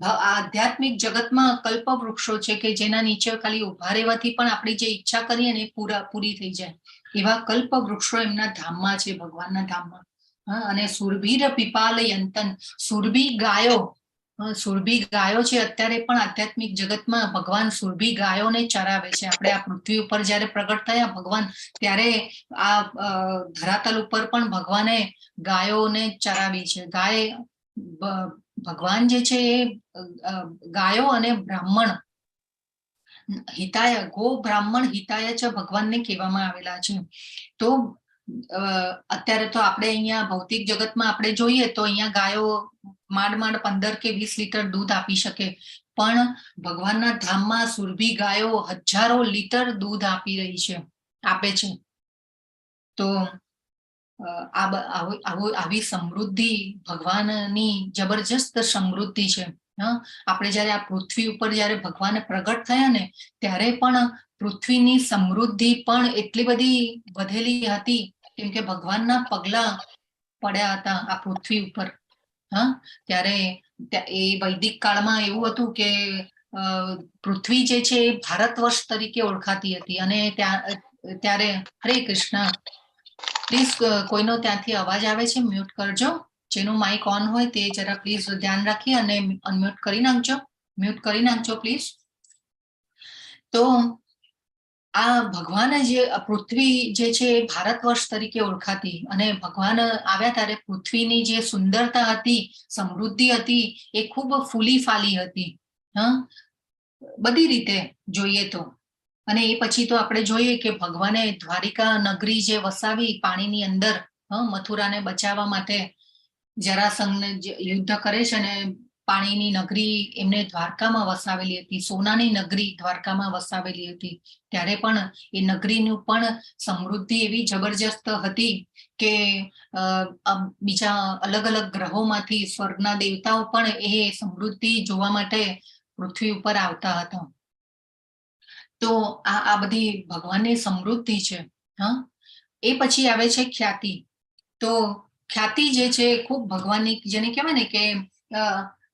આધ્યાત્મિક જગતમાં કલ્પવૃક્ષો છે કે જેના નીચે ખાલી ઉભા રહેવાથી પણ આપણી જે ઈચ્છા કરીએ ને એ પૂરી થઈ જાય, એવા કલ્પવૃક્ષો એમના ધામમાં છે, ભગવાનના ધામમાં. હા, અને સુરભીર પીપાલયંતન, સુરભી ગાયો, સુરભી ગાયો છે. અત્યારે પણ આધ્યાત્મિક જગતમાં ભગવાન સુરભી ગાયોને ચરાવે છે. આપણે આ પૃથ્વી ઉપર જયારે પ્રગટ થયા ભગવાન, ત્યારે આ ધરાતલ ઉપર પણ ભગવાને ગાયોને ચરાવી છે. ગાય, ભગવાન જે છે એ ગાયો અને બ્રાહ્મણ હિતાય, ગો બ્રાહ્મણ હિતાય છે ભગવાનને કહેવામાં આવેલા છે. તો અત્યારે તો આપણે અહીંયા ભૌતિક જગતમાં આપણે જોઈએ તો અહીંયા ગાયો માંડ માંડ 15 કે 20 લીટર દૂધ આપી શકે, પણ ભગવાનના ધામમાં સુરભી ગાયો હજારો લીટર દૂધ આપી રહી છે, આપે છે. તો આવી સમૃદ્ધિ ભગવાનની જબરજસ્ત સમૃદ્ધિ છે. હા, આપણે જયારે આ પૃથ્વી ઉપર જયારે ભગવાન પ્રગટ થયા ને ત્યારે પણ પૃથ્વીની સમૃદ્ધિ પણ એટલી બધી વધેલી હતી, કેમ કે ભગવાનના પગલા પડ્યા હતા આ પૃથ્વી ઉપર. હા, ત્યારે એ વૈદિક કાળમાં એવું હતું કે પૃથ્વી જે છે એ ભારત વર્ષ તરીકે ઓળખાતી હતી. અને ત્યાં ત્યારે, હરે કૃષ્ણ, પ્લીઝ કોઈનો ત્યાંથી અવાજ આવે છે, મ્યુટ કરજો. જેનું માઇક ઓન હોય તે જરા પ્લીઝ ધ્યાન રાખી અને અનમ્યુટ કરી નાખજો, મ્યુટ કરી નાખજો પ્લીઝ. તો આ ભગવાન જે પૃથ્વી જે છે એ ભારત વર્ષ તરીકે ઓળખાતી અને ભગવાન આવ્યા ત્યારે પૃથ્વીની જે સુંદરતા હતી, સમૃદ્ધિ હતી, એ ખૂબ ફૂલી ફાલી હતી. હા, બધી રીતે જોઈએ તો. અને એ પછી તો આપણે જોઈએ કે ભગવાને દ્વારિકા નગરી જે વસાવી પાણીની અંદર, મથુરાને બચાવવા માટે જરાસંઘને યુદ્ધ કરે છે અને પાણીની નગરી એમને દ્વારકામાં વસાવેલી હતી, સોનાની નગરી દ્વારકામાં વસાવેલી હતી. ત્યારે પણ એ નગરીનું પણ સમૃદ્ધિ એવી જબરજસ્ત હતી કે બીજા અલગ અલગ ગ્રહોમાંથી સ્વર્ગના દેવતાઓ પણ એ સમૃદ્ધિ જોવા માટે પૃથ્વી ઉપર આવતા હતા. તો આ આ બધી ભગવાનની સમૃદ્ધિ છે. હા, એ પછી આવે છે ખ્યાતિ. તો ખ્યાતિ જે છે ખૂબ ભગવાનની, જેને કહેવાય ને કે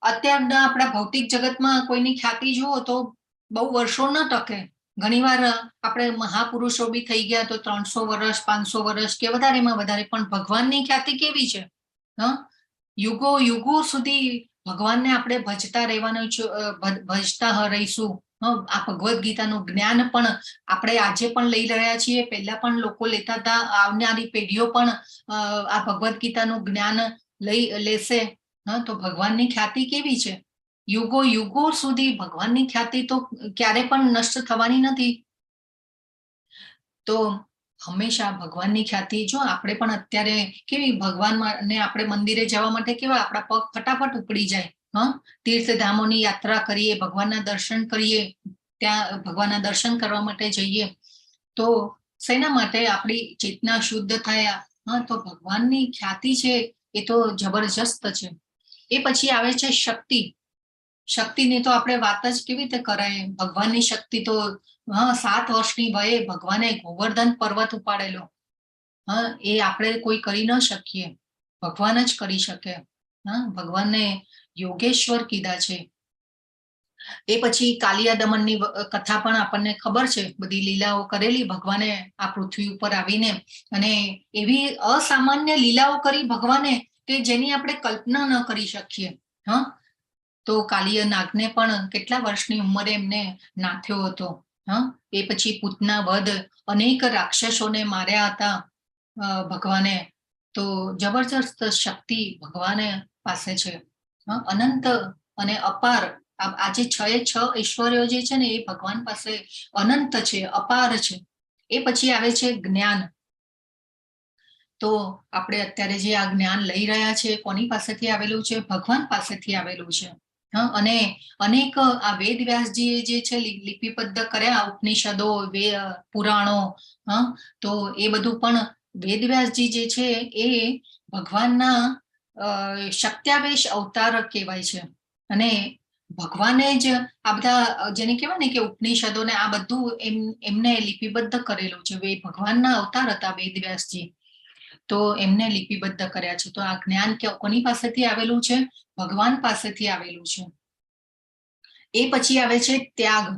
અત્યારના આપણા ભૌતિક જગતમાં કોઈની ખ્યાતિ જુઓ તો બહુ વર્ષો ન ટકે. ઘણીવાર આપણે મહાપુરુષો બી થઈ ગયા તો 300 વર્ષ, 500 વર્ષ કે વધારેમાં વધારે. પણ ભગવાનની ખ્યાતિ કેવી છે? હા, યુગો યુગો સુધી ભગવાનને આપણે ભજતા રહેવાનું છે, ભજતા રહીશું. આ ભગવદ્ ગીતાનું જ્ઞાન પણ આપણે આજે પણ લઈ રહ્યા છીએ, પહેલા પણ લોકો લેતા હતા, આવનારી પેઢીઓ પણ આ ભગવદ્ ગીતાનું જ્ઞાન લઈ લેશે. હા, તો ભગવાનની ખ્યાતિ કેવી છે? યુગો યુગો સુધી ભગવાનની ખ્યાતિ તો ક્યારે પણ નષ્ટ થવાની નથી. તો હંમેશા ભગવાનની ખ્યાતિ, જો આપણે પણ અત્યારે કેવી ભગવાન ને આપણે મંદિરે જવા માટે કેવા આપણા પગ ફટાફટ ઉપડી જાય. હા, તીર્થધામોની યાત્રા કરીએ, ભગવાનના દર્શન કરીએ, ત્યાં ભગવાનના દર્શન કરવા માટે જઈએ તો શેના માટે? આપણી ચેતના શુદ્ધ થાય. હા, તો ભગવાનની ખ્યાતિ છે એ તો જબરજસ્ત છે. એ પછી આવે છે શક્તિ. શક્તિની તો આપણે વાત જ કેવી રીતે કરાય? ભગવાનની શક્તિ તો, હા, 7 વર્ષની વયે ભગવાને ગોવર્ધન પર્વત ઉપાડેલો. હા, એ આપણે કોઈ કરી ન શકીએ, ભગવાન જ કરી શકે. હા, ભગવાનને યોગેશ્વર કીધા છે. એ પછી કાલિયા દમનની કથા પણ આપણને ખબર છે. બધી લીલાઓ કરેલી ભગવાને આ પૃથ્વી ઉપર આવીને, અને એવી અસામાન્ય લીલાઓ કરી ભગવાને કે જેની આપણે કલ્પના ન કરી શકીએ. હા, તો કાલિયા નાગને પણ કેટલા વર્ષની ઉંમરે એમને નાથ્યો હતો. હા, એ પછી પૂતના વધ, અનેક રાક્ષસોને માર્યા હતા ભગવાને. તો જબરજસ્ત શક્તિ ભગવાને પાસે છે. અનંત અને અપાર. આજે છ એ છ ઐશ્વર્યો જે છે ને એ ભગવાન પાસે અનંત છે, અપાર છે. એ પછી આવે છે જ્ઞાન. તો આપણે અત્યારે જે આ જ્ઞાન લઈ રહ્યા છે કોની પાસેથી આવેલું છે? ભગવાન પાસેથી આવેલું છે. હા, અને અનેક આ વેદ વ્યાસજીએ જે છે લિપિબદ્ધ કર્યા ઉપનિષદો, પુરાણો, હા, તો એ બધું પણ વેદ વ્યાસજી જે છે એ ભગવાનના શક્ત્યાવેશ અવતાર કહેવાય છે. અને ભગવાને જ આ બધા જેને કહેવાય ને કે ઉપનિષદોને આ બધું એમને લિપિબદ્ધ કરેલું છે. એ ભગવાનના અવતાર હતા વેદ વ્યાસજી, તો એમને લિપિબદ્ધ કર્યા છે. તો આ જ્ઞાન કોની પાસેથી આવેલું છે? ભગવાન પાસેથી આવેલું છે. એ પછી આવે છે ત્યાગ.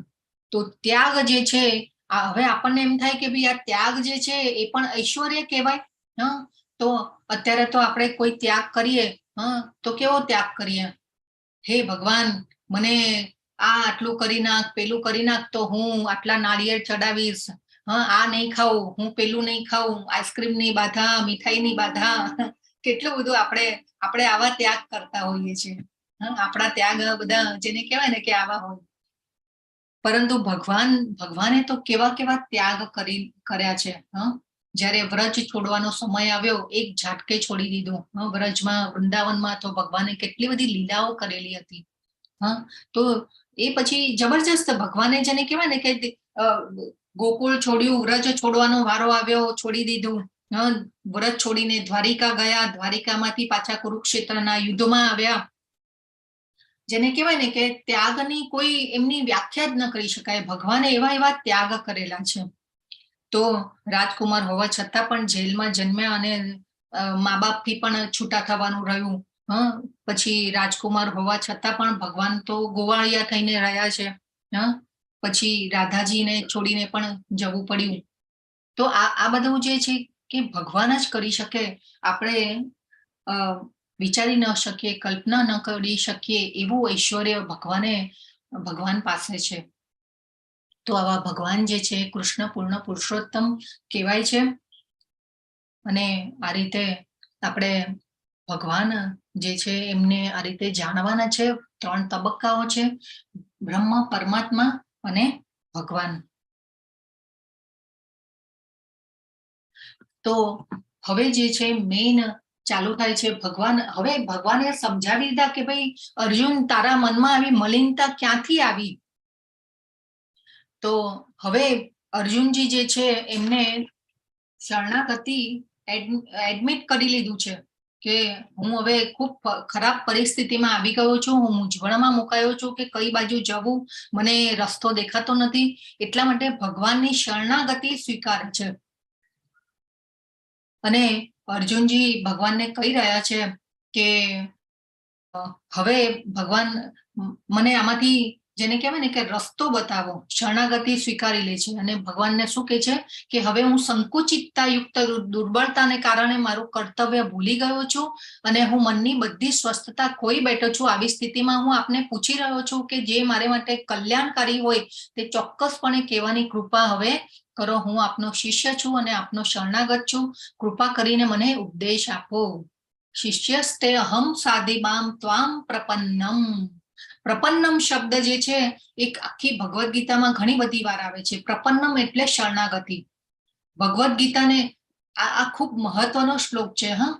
તો ત્યાગ જે છે, આ હવે આપણને એમ થાય કે ભાઈ આ ત્યાગ જે છે એ પણ ઐશ્વર્ય કહેવાય. હા, તો અત્યારે તો આપણે કોઈ ત્યાગ કરીએ, હા, તો કેવો ત્યાગ કરીએ? હે ભગવાન, મને આ આટલું કરી નાખ, પેલું કરી નાખ તો હું આટલા નાળિયેર ચડાવીશ. હા, આ નહીં ખાઉં હું, પેલું નહીં ખાઉં, આઈસ્ક્રીમ ની બાધા, મીઠાઈ ની બાધા. કેટલું બધું આપણે આપણે આવા ત્યાગ કરતા હોઈએ છીએ. હા, આપણા ત્યાગ બધા જેને કહેવાય ને કે આવા હોય. પરંતુ ભગવાને તો કેવા કેવા ત્યાગ કર્યા છે. હા, જ્યારે વ્રજ છોડવાનો સમય આવ્યો, એક ઝાટકે છોડી દીધું. હા, વ્રજમાં, વૃંદાવનમાં તો ભગવાને કેટલી બધી લીલાઓ કરેલી હતી. હા, તો એ પછી જબરજસ્ત ભગવાને જેને કહેવાય ને કે ગોકુળ છોડ્યું, વ્રજ છોડવાનો વારો આવ્યો, છોડી દીધું. હા, વ્રજ છોડીને દ્વારિકા ગયા, દ્વારિકામાંથી પાછા કુરુક્ષેત્રના યુદ્ધમાં આવ્યા. જેને કહેવાય ને કે ત્યાગની કોઈ એમની વ્યાખ્યા જ ન કરી શકાય. ભગવાને એવા એવા ત્યાગ કરેલા છે. તો રાજકુમાર હોવા છતાં પણ જેલમાં જન્મ્યા અને મા બાપથી પણ છૂટા થવાનું રહ્યું. હા, પછી રાજકુમાર હોવા છતાં પણ ભગવાન તો ગોવાળિયા થઈને રહ્યા છે. હા, પછી રાધાજીને છોડીને પણ જવું પડ્યું. તો આ આ બધું જે છે કે ભગવાન જ કરી શકે, આપણે વિચારી ન શકીએ, કલ્પના ન કરી શકીએ એવું ઐશ્વર્ય ભગવાન પાસે છે. તો આવા ભગવાન જે છે કૃષ્ણ પૂર્ણ પુરુષોત્તમ કહેવાય છે. અને આ રીતે આપણે ભગવાન જે છે એમને આ રીતે જાણવાના છે. ત્રણ તબક્કાઓ છે: બ્રહ્મ, પરમાત્મા અને ભગવાન. તો હવે જે છે મેઇન ચાલુ થાય છે ભગવાન. હવે ભગવાને સમજાવી દીધા કે ભાઈ અર્જુન, તારા મનમાં આવી મલિનતા ક્યાંથી આવી? તો હવે અર્જુનજી જે છે એમને શરણાગતિ એડમિટ કરી લીધું છે કે હું હવે ખૂબ ખરાબ પરિસ્થિતિમાં આવી ગયો છું, હું મૂંઝવણમાં મુકાયો છું કે કઈ બાજુ જવું, મને રસ્તો દેખાતો નથી. એટલા માટે ભગવાનની શરણાગતિ સ્વીકારે છે. અને અર્જુનજી ભગવાનને કહી રહ્યા છે કે હવે ભગવાન મને આમાંથી, જેને કહેવાય ને કે રસ્તો બતાવો. શરણાગતિ સ્વીકારી લે છે અને ભગવાનને શું કહે છે કે હવે હું સંકુચિતતા યુક્ત દુર્બળતાને કારણે મારું કર્તવ્ય ભૂલી ગયો છું અને હું મનની બધી સ્વસ્થતા ખોઈ બેઠો છું. આવી સ્થિતિમાં હું આપને પૂછી રહ્યો છું કે જે મારે માટે કલ્યાણકારી હોય તે ચોક્કસપણે કહેવાની કૃપા હવે કરો. હું આપનો શિષ્ય છું અને આપનો શરણાગત છું, કૃપા કરીને મને ઉપદેશ આપો. શિષ્યસ્તે અહમ સાધિમામ ત્વામ પ્રપન્નમ. પ્રપન્નમ શબ્દ જે છે એક આખી ભગવદ્ ગીતામાં ઘણી બધી વાર આવે છે. પ્રપન્નમ એટલે શરણાગતિ. ભગવદ્ ગીતાને આ આ ખૂબ મહત્વનો શ્લોક છે. હા,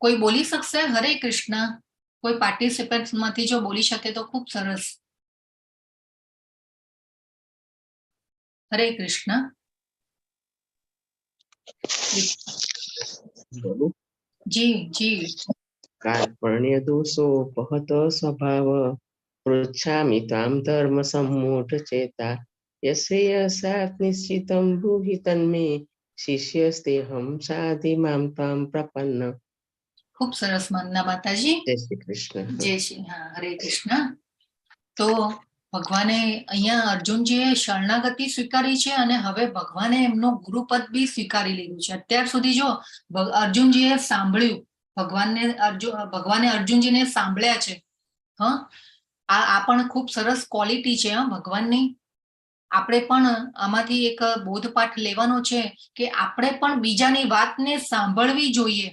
કોઈ બોલી શકશે? હરે કૃષ્ણ. કોઈ પાર્ટિસિપન્ટ માંથી જો બોલી શકે તો ખૂબ સરસ. હરે કૃષ્ણ. જી જી. કાર્પણ્ય દોષોપહત સ્વભાવ પૃચ્છામિ ત્વામ ધર્મ સંમૂઢ ચેતા યશ્રેયસાત નિશ્ચિતમ બ્રૂહિ તન્મે શિષ્યસ્તેહં સાધિ મામ ત્વામ પ્રપન્ન. ખૂબ સરસ વંદના માતાજી. જય શ્રી કૃષ્ણ. જય શ્રી, હા, હરે કૃષ્ણ. તો ભગવાને અહીંયા અર્જુનજીએ શરણાગતિ સ્વીકારી છે અને હવે ભગવાને એમનું ગુરુપદ બી સ્વીકારી લીધું છે. અત્યાર સુધી જો અર્જુનજીએ સાંભળ્યું, ભગવાનને અર્જુન ભગવાને અર્જુનજીને સાંભળ્યા છે. હા, આ આ પણ ખૂબ સરસ ક્વોલિટી છે, હા, ભગવાનની. આપણે પણ આમાંથી એક બોધપાઠ લેવાનો છે કે આપણે પણ બીજાની વાતને સાંભળવી જોઈએ.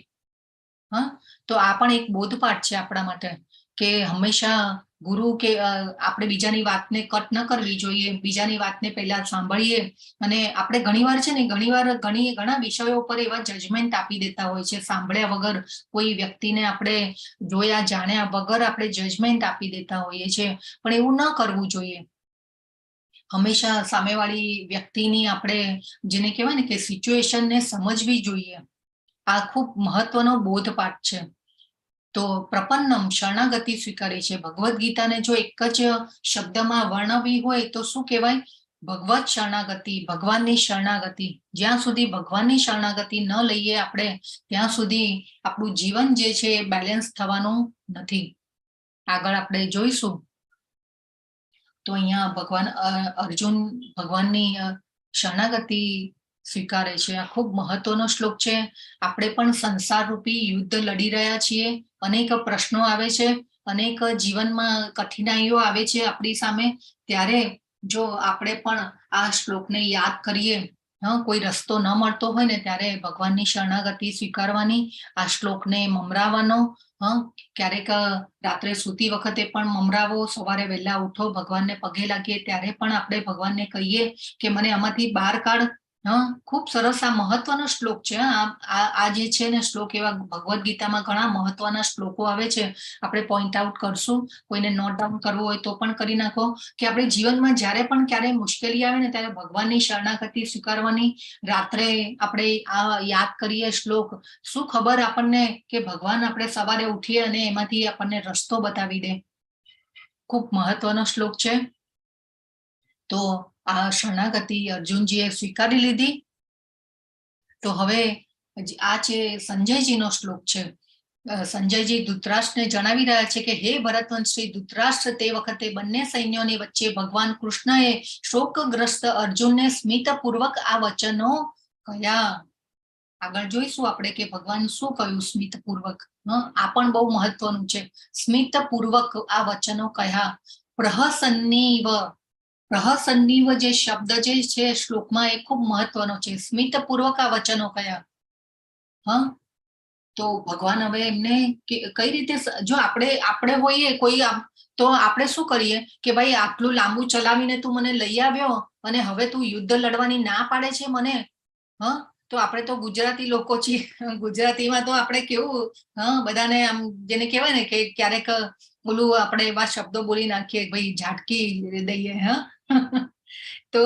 હા, તો આ પણ એક બોધપાઠ છે આપણા માટે કે હંમેશા ગુરુ કે આપણે બીજાની વાતને કટ ન કરવી જોઈએ, બીજાની વાતને પહેલા સાંભળીએ. અને આપણે ઘણીવાર છે ને, ઘણીવાર ઘણા વિષયો પર એવા જજમેન્ટ આપી દેતા હોય છે, સાંભળ્યા વગર, કોઈ વ્યક્તિને આપણે જોયા જાણ્યા વગર આપણે જજમેન્ટ આપી દેતા હોઈએ છીએ. પણ એવું ન કરવું જોઈએ. હંમેશા સામેવાળી વ્યક્તિની આપણે, જેને કહેવાય ને કે સિચ્યુએશનને સમજવી જોઈએ. આ ખૂબ મહત્વનો બોધપાઠ છે. તો પ્રપન્નમ શરણાગતિ સ્વીકારી છે. ભગવદ્ ગીતાને જો એક જ શબ્દમાં વર્ણવી હોય તો શું કહેવાય? ભગવત શરણાગતિ, ભગવાનની શરણાગતિ. જ્યાં સુધી ભગવાનની શરણાગતિ ન લઈએ આપણે, ત્યાં સુધી આપણું જીવન જે છે એ બેલેન્સ થવાનું નથી. આગળ આપણે જોઈશું. તો અહીંયા ભગવાન અર્જુન ભગવાનની શરણાગતિ સ્વીકારે છે. આ ખૂબ મહત્વનો શ્લોક છે. આપણે પણ સંસાર રૂપી યુદ્ધ લડી રહ્યા છીએ. અનેક પ્રશ્નો આવે છે, અનેક જીવનમાં કઠિનાઈઓ આવે છે આપણી સામે. ત્યારે જો આપણે પણ આ શ્લોકને યાદ કરીએ, હા, કોઈ રસ્તો ન મળતો હોય ને ત્યારે ભગવાનની શરણાગતિ સ્વીકારવાની, આ શ્લોકને મમરાવવાનો. હા, ક્યારેક રાત્રે સૂતી વખતે પણ મમરાવો, સવારે વહેલા ઉઠો, ભગવાનને પગે લાગીએ ત્યારે પણ આપણે ભગવાનને કહીએ કે મને આમાંથી બહાર કાઢ. હા, ખૂબ સરસ આ મહત્વનો શ્લોક છે. આ આ જે છે ને શ્લોક, એવા ભગવદ્ ગીતામાં ઘણા મહત્વના શ્લોકો આવે છે. આપણે પોઈન્ટ આઉટ કરશું. કોઈને નોટ ડાઉન કરવું હોય તો પણ કરી નાખો કે આપણે જીવનમાં જ્યારે પણ ક્યારે મુશ્કેલી આવે ને ત્યારે ભગવાનની શરણાગતિ સ્વીકારવાની. રાત્રે આપણે આ યાદ કરીએ શ્લોક, શું ખબર આપણને કે ભગવાન આપણે સવારે ઉઠીએ અને એમાંથી આપણને રસ્તો બતાવી દે. ખૂબ મહત્વનો શ્લોક છે. તો આ શરણાગતિ અર્જુનજીએ સ્વીકારી લીધી. તો હવે આ છે સંજયજીનો શ્લોક છે. સંજયજી ધૃતરાષ્ટ્રને જણાવી રહ્યા છે કે હે ભરતવંશી ધૃતરાષ્ટ્ર, તે વખતે બંને સૈન્યોની વચ્ચે ભગવાન કૃષ્ણએ શોકગ્રસ્ત અર્જુનને સ્મિતપૂર્વક આ વચનો કયા. આગળ જોઈશું આપણે કે ભગવાન શું કહ્યું સ્મિતપૂર્વક. આ પણ બહુ મહત્વનું છે. સ્મિતપૂર્વક આ વચનો કયા. પ્રહસન્નીવ, પ્રહસન્નીવ જે શબ્દ જે છે શ્લોકમાં એ ખૂબ મહત્વનો છે. સ્મિતપૂર્વક આ વચનો કયા. હા, તો ભગવાન હવે એમને કઈ રીતે, જો આપણે આપણે હોઈએ કોઈ, તો આપણે શું કરીએ કે ભાઈ, આટલું લાંબુ ચલાવીને તું મને લઈ આવ્યો અને હવે તું યુદ્ધ લડવાની ના પાડે છે મને? હા, તો આપણે તો ગુજરાતી લોકો છીએ. ગુજરાતીમાં તો આપણે કેવું, હા, બધાને આમ જેને કહેવાય ને કે ક્યારેક ઓલું આપણે એવા શબ્દો બોલી નાખીએ, ભાઈ, ઝાટકી દઈએ. હા, તો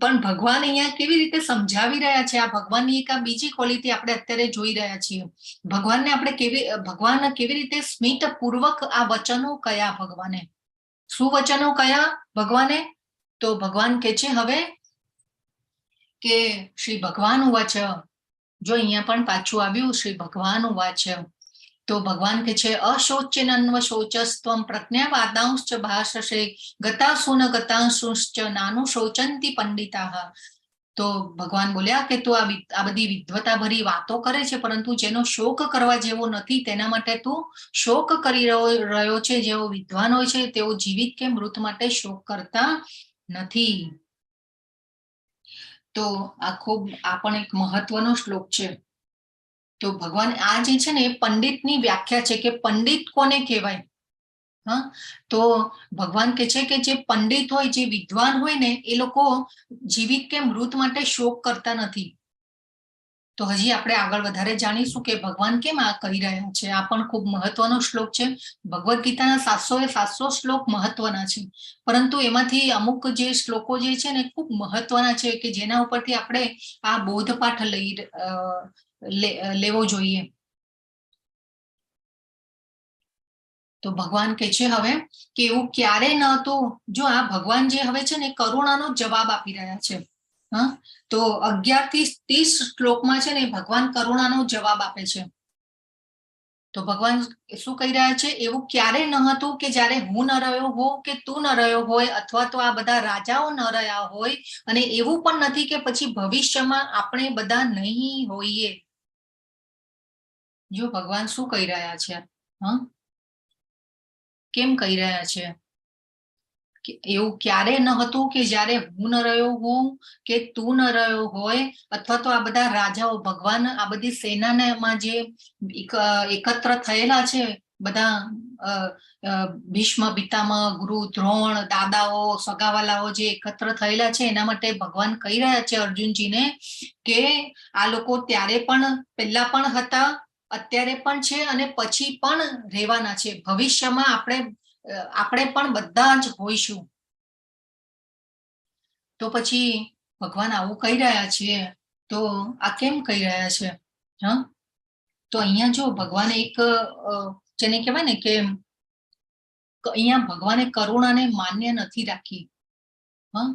પણ ભગવાન અહીંયા કેવી રીતે સમજાવી રહ્યા છે? આ ભગવાનની એક આ બીજી ક્વોલિટી આપણે અત્યારે જોઈ રહ્યા છીએ. ભગવાનને આપણે કેવી, ભગવાન કેવી રીતે સ્મિતપૂર્વક આ વચનો કયા. ભગવાને શું વચનો કયા ભગવાને? તો ભગવાન કે છે હવે કે શ્રી ભગવાન ઉવાચ. જો, અહીંયા પણ પાછું આવ્યું શ્રી ભગવાન ઉવાચ. તો ભગવાન કે છે, અશોચ્યનન્વ શોચસ્ત્વમ પ્રજ્ઞાવાદાંશ્ચ ભાષસે ગતાસુ ન ગતાસુશ્ચ નાનુ શોચંતિ પંડિતાઃ. તો ભગવાન બોલ્યા કે તું આ બધી વિદ્વતા ભરી વાતો કરે છે, પરંતુ જેનો શોક કરવા જેવો નથી તેના માટે તું શોક કરી રહ્યો રહ્યો છે. જેઓ વિદ્વાન હોય છે તેઓ જીવિત કે મૃત માટે શોક કરતા નથી. તો આ ખૂબ, આ પણ એક મહત્વનો શ્લોક છે. તો ભગવાન આ જે છે ને એ પંડિતની વ્યાખ્યા છે કે પંડિત કોને કહેવાય. હા, તો ભગવાન કે છે કે જે પંડિત હોય, જે વિદ્વાન હોય ને, એ લોકો જીવિત કે મૃત માટે શોક કરતા નથી. તો હજી આપણે આગળ વધારે જાણીશું કે ભગવાન કેમ આ કહી રહ્યા છે. આ પણ ખૂબ મહત્વનો શ્લોક છે. ભગવદ્ ગીતાના 700 એ 700 શ્લોક મહત્વના છે, પરંતુ એમાંથી અમુક જે શ્લોકો જે છે ને ખૂબ મહત્વના છે કે જેના ઉપરથી આપણે આ બોધપાઠ લઈ લેવો જોઈએ. તો ભગવાન કે છે હવે કે એવું ક્યારે ન હતું. જો, આ ભગવાન જે હવે છે ને કરુણાનો જવાબ આપી રહ્યા છે. હા, તો 11 થી 30 શ્લોકમાં છે ને ભગવાન કરુણાનો જવાબ આપે છે. તો ભગવાન શું કહી રહ્યા છે? એવું ક્યારે ન હતું કે જ્યારે હું ન રહ્યો હોઉં કે તું ન રહ્યો હોય અથવા તો આ બધા રાજાઓ ન રહ્યા હોય, અને એવું પણ નથી કે પછી ભવિષ્યમાં આપણે બધા નહીં હોઈએ. જો, ભગવાન શું કહી રહ્યા છે? હા, કેમ કહી રહ્યા છે કે એવું ક્યારે ન હતું કે જ્યારે હું ન રહ્યો હોઉં કે તું ન રહ્યો હોય અથવા તો આ બધા રાજાઓ, ભગવાન આ બધી સેનાને માં જે એકત્ર થયેલા છે બધા, ભીષ્મ પિતામહ, ગુરુ દ્રોણ, દાદાઓ, સગાવાલાઓ જે એકત્ર થયેલા છે, એના માટે ભગવાન કહી રહ્યા છે અર્જુનજીને કે આ લોકો ત્યારે પણ, પહેલા પણ હતા, અત્યારે પણ છે અને પછી પણ રહેવાના છે. ભવિષ્યમાં આપણે આપણે પણ બધા જ હોઈશું. તો પછી ભગવાન આવું કહી રહ્યા છીએ તો આ કેમ કહી રહ્યા છે? હા, તો અહીંયા જો ભગવાન એક જેને કહેવાય ને કે અહીંયા ભગવાને કરુણાને માન્ય નથી રાખી. હા,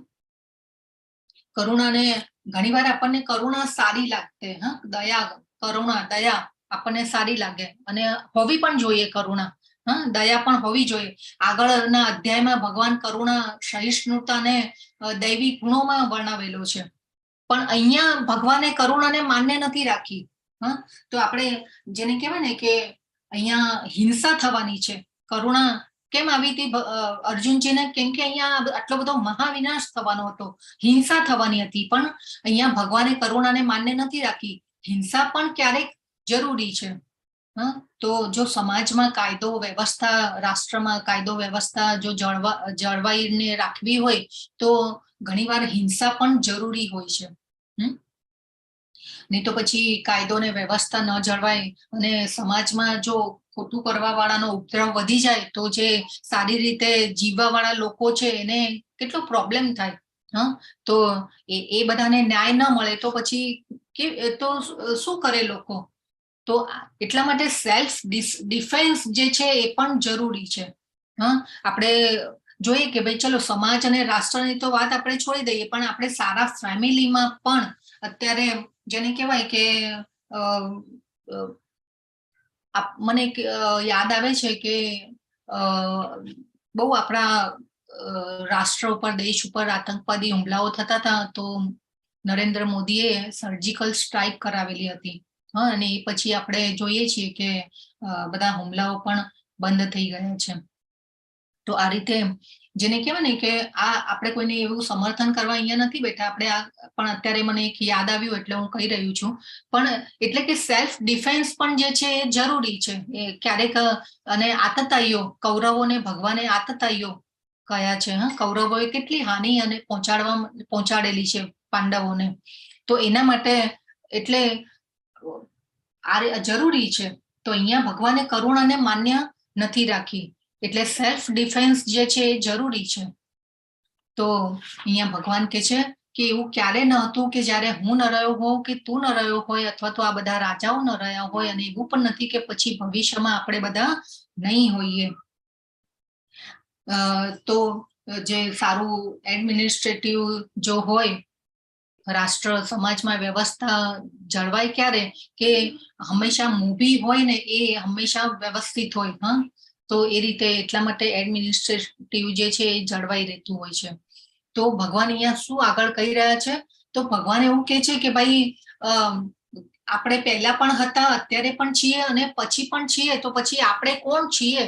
કરુણાને ઘણીવાર આપણને કરુણા સારી લાગતે, હા, દયા, કરુણા, દયા આપણને સારી લાગે અને હોવી પણ જોઈએ કરુણા. હા, દયા પણ હોવી જોઈએ. આગળના અધ્યાયમાં ભગવાન કરુણા, સહિષ્ણુતાને દૈવી ગુણોમાં વર્ણવેલો છે, પણ અહીંયા ભગવાને કરુણાને માન્ય નથી રાખી. હા, તો આપણે જેને કહેવાય ને કે અહીંયા હિંસા થવાની છે. કરુણા કેમ આવી હતી અર્જુનજીને? કેમ કે અહીંયા આટલો બધો મહાવિનાશ થવાનો હતો, હિંસા થવાની હતી, પણ અહીંયા ભગવાને કરુણાને માન્ય નથી રાખી. હિંસા પણ ક્યારેક જરૂરી છે. હા, તો જો સમાજમાં કાયદો વ્યવસ્થા, રાષ્ટ્રમાં કાયદો વ્યવસ્થા જો જળવાઈને રાખવી હોય તો ઘણીવાર હિંસા પણ જરૂરી હોય છે. નહીં તો પછી કાયદો ને વ્યવસ્થા ન જળવાય અને સમાજમાં જો ખોટું કરવા વાળાનો ઉપદ્રવ વધી જાય તો જે સારી રીતે જીવવા વાળા લોકો છે એને કેટલો પ્રોબ્લેમ થાય. હા, તો એ એ બધાને ન્યાય ન મળે તો પછી કે તો શું કરે લોકો? તો એટલા માટે સેલ્ફ ડિફેન્સ જે છે એ પણ જરૂરી છે. હા, આપણે જોઈએ કે ભાઈ, ચલો, સમાજ અને રાષ્ટ્રની તો વાત આપણે છોડી દઈએ, પણ આપણે સારા ફેમિલીમાં પણ અત્યારે જેને કહેવાય કે અ, અ, મને એક યાદ આવે છે કે બહુ આપણા રાષ્ટ્ર ઉપર, દેશ ઉપર આતંકવાદી હુમલાઓ થતા હતા, તો નરેન્દ્ર મોદીએ સર્જિકલ સ્ટ્રાઇક કરાવેલી હતી. હા, અને એ પછી આપણે જોઈએ છીએ કે બધા હુમલાઓ પણ બંધ થઈ ગયા છે. તો આ રીતે જેને કહેવાય ને કે આ આપણે કોઈને એવું સમર્થન કરવા અહીંયા નથી બેઠા આપણે આ, પણ અત્યારે મને એક યાદ આવ્યું એટલે હું કહી રહ્યું છું. પણ એટલે કે સેલ્ફ ડિફેન્સ પણ જે છે એ જરૂરી છે એ ક્યારેક. અને આતતાઈઓ, કૌરવોને ભગવાને આતતાઈઓ કહ્યા છે. હા, કૌરવોએ કેટલી હાનિ અને પહોંચાડેલી છે પાંડવોને, તો એના માટે એટલે આ જરૂરી છે. તો અહીંયા ભગવાને કરુણાને માન્ય નથી રાખી, એટલે સેલ્ફ ડિફેન્સ જે છે એ જરૂરી છે. તો અહીંયા ભગવાન કે છે કે એવું ક્યારે ન હતું કે જ્યારે હું ન રહ્યો હોઉં કે તું ન રહ્યો હોય અથવા તો આ બધા રાજાઓ ન રહ્યા હોય, અને એવું પણ નથી કે પછી ભવિષ્યમાં આપણે બધા નહીં હોઈએ. તો જે સારું એડમિનિસ્ટ્રેટિવ જો હોય, રાષ્ટ્ર સમાજમાં વ્યવસ્થા જળવાય ક્યારે કે હંમેશા મોભી હોય ને એ હંમેશા વ્યવસ્થિત હોય. હા, તો એ રીતે એટલા માટે એડમિનિસ્ટ્રેટિવ જે છે એ જળવાઈ રહેતું હોય છે. તો ભગવાન અહીંયા શું આગળ કહી રહ્યા છે? તો ભગવાન એવું કહે છે કે ભાઈ, આપણે પહેલા પણ હતા, અત્યારે પણ છીએ અને પછી પણ છીએ, તો પછી આપણે કોણ છીએ?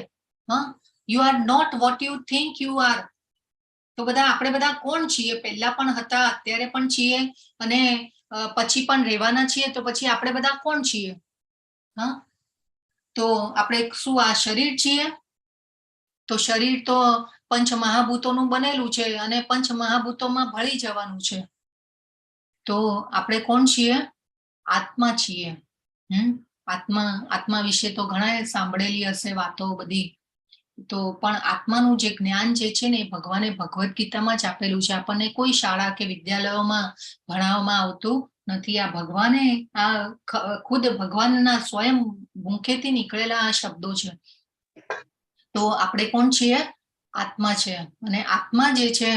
હા, you are not what you think you are. તો બધા આપણે બધા કોણ છીએ? પહેલા પણ હતા, અત્યારે પણ છીએ અને પછી પણ રહેવાના છીએ, તો પછી આપણે બધા કોણ છીએ? હા, તો આપણે શું આ શરીર છીએ? તો શરીર તો પંચ મહાભૂતોનું બનેલું છે અને પંચ મહાભૂતોમાં ભળી જવાનું છે. તો આપણે કોણ છીએ? આત્મા છીએ. આત્મા, આત્મા વિશે તો ઘણાએ સાંભળેલી હશે વાતો બધી. તો પણ આત્માનું જે જ્ઞાન જે છે ને એ ભગવાને ભગવદ્ ગીતામાં જ આપેલું છે. આપણને કોઈ શાળા કે વિદ્યાલયોમાં ભણાવવામાં આવતું નથી. આ ભગવાને આ ખુદ ભગવાનના સ્વયં મુખેથી નીકળેલા આ શબ્દો છે. તો આપણે કોણ છીએ? આત્મા છે. અને આત્મા જે છે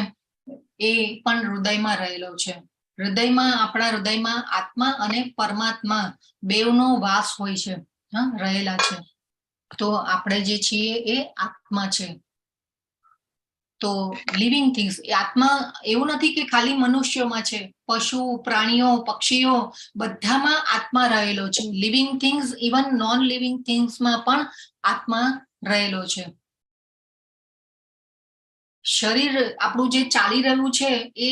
એ પણ હૃદયમાં રહેલો છે. હૃદયમાં, આપણા હૃદયમાં આત્મા અને પરમાત્મા બેવનો વાસ હોય છે. હા, રહેલા છે. તો આપણે જે છીએ એ આત્મા છે. તો લિવિંગ થિંગ્સ, આત્મા એવું નથી કે ખાલી મનુષ્યોમાં છે, પશુ, પ્રાણીઓ, પક્ષીઓ બધામાં આત્મા રહેલો છે. Living things, even non living થિંગ્સમાં પણ આત્મા રહેલો છે. શરીર આપણું જે ચાલી રહ્યું છે એ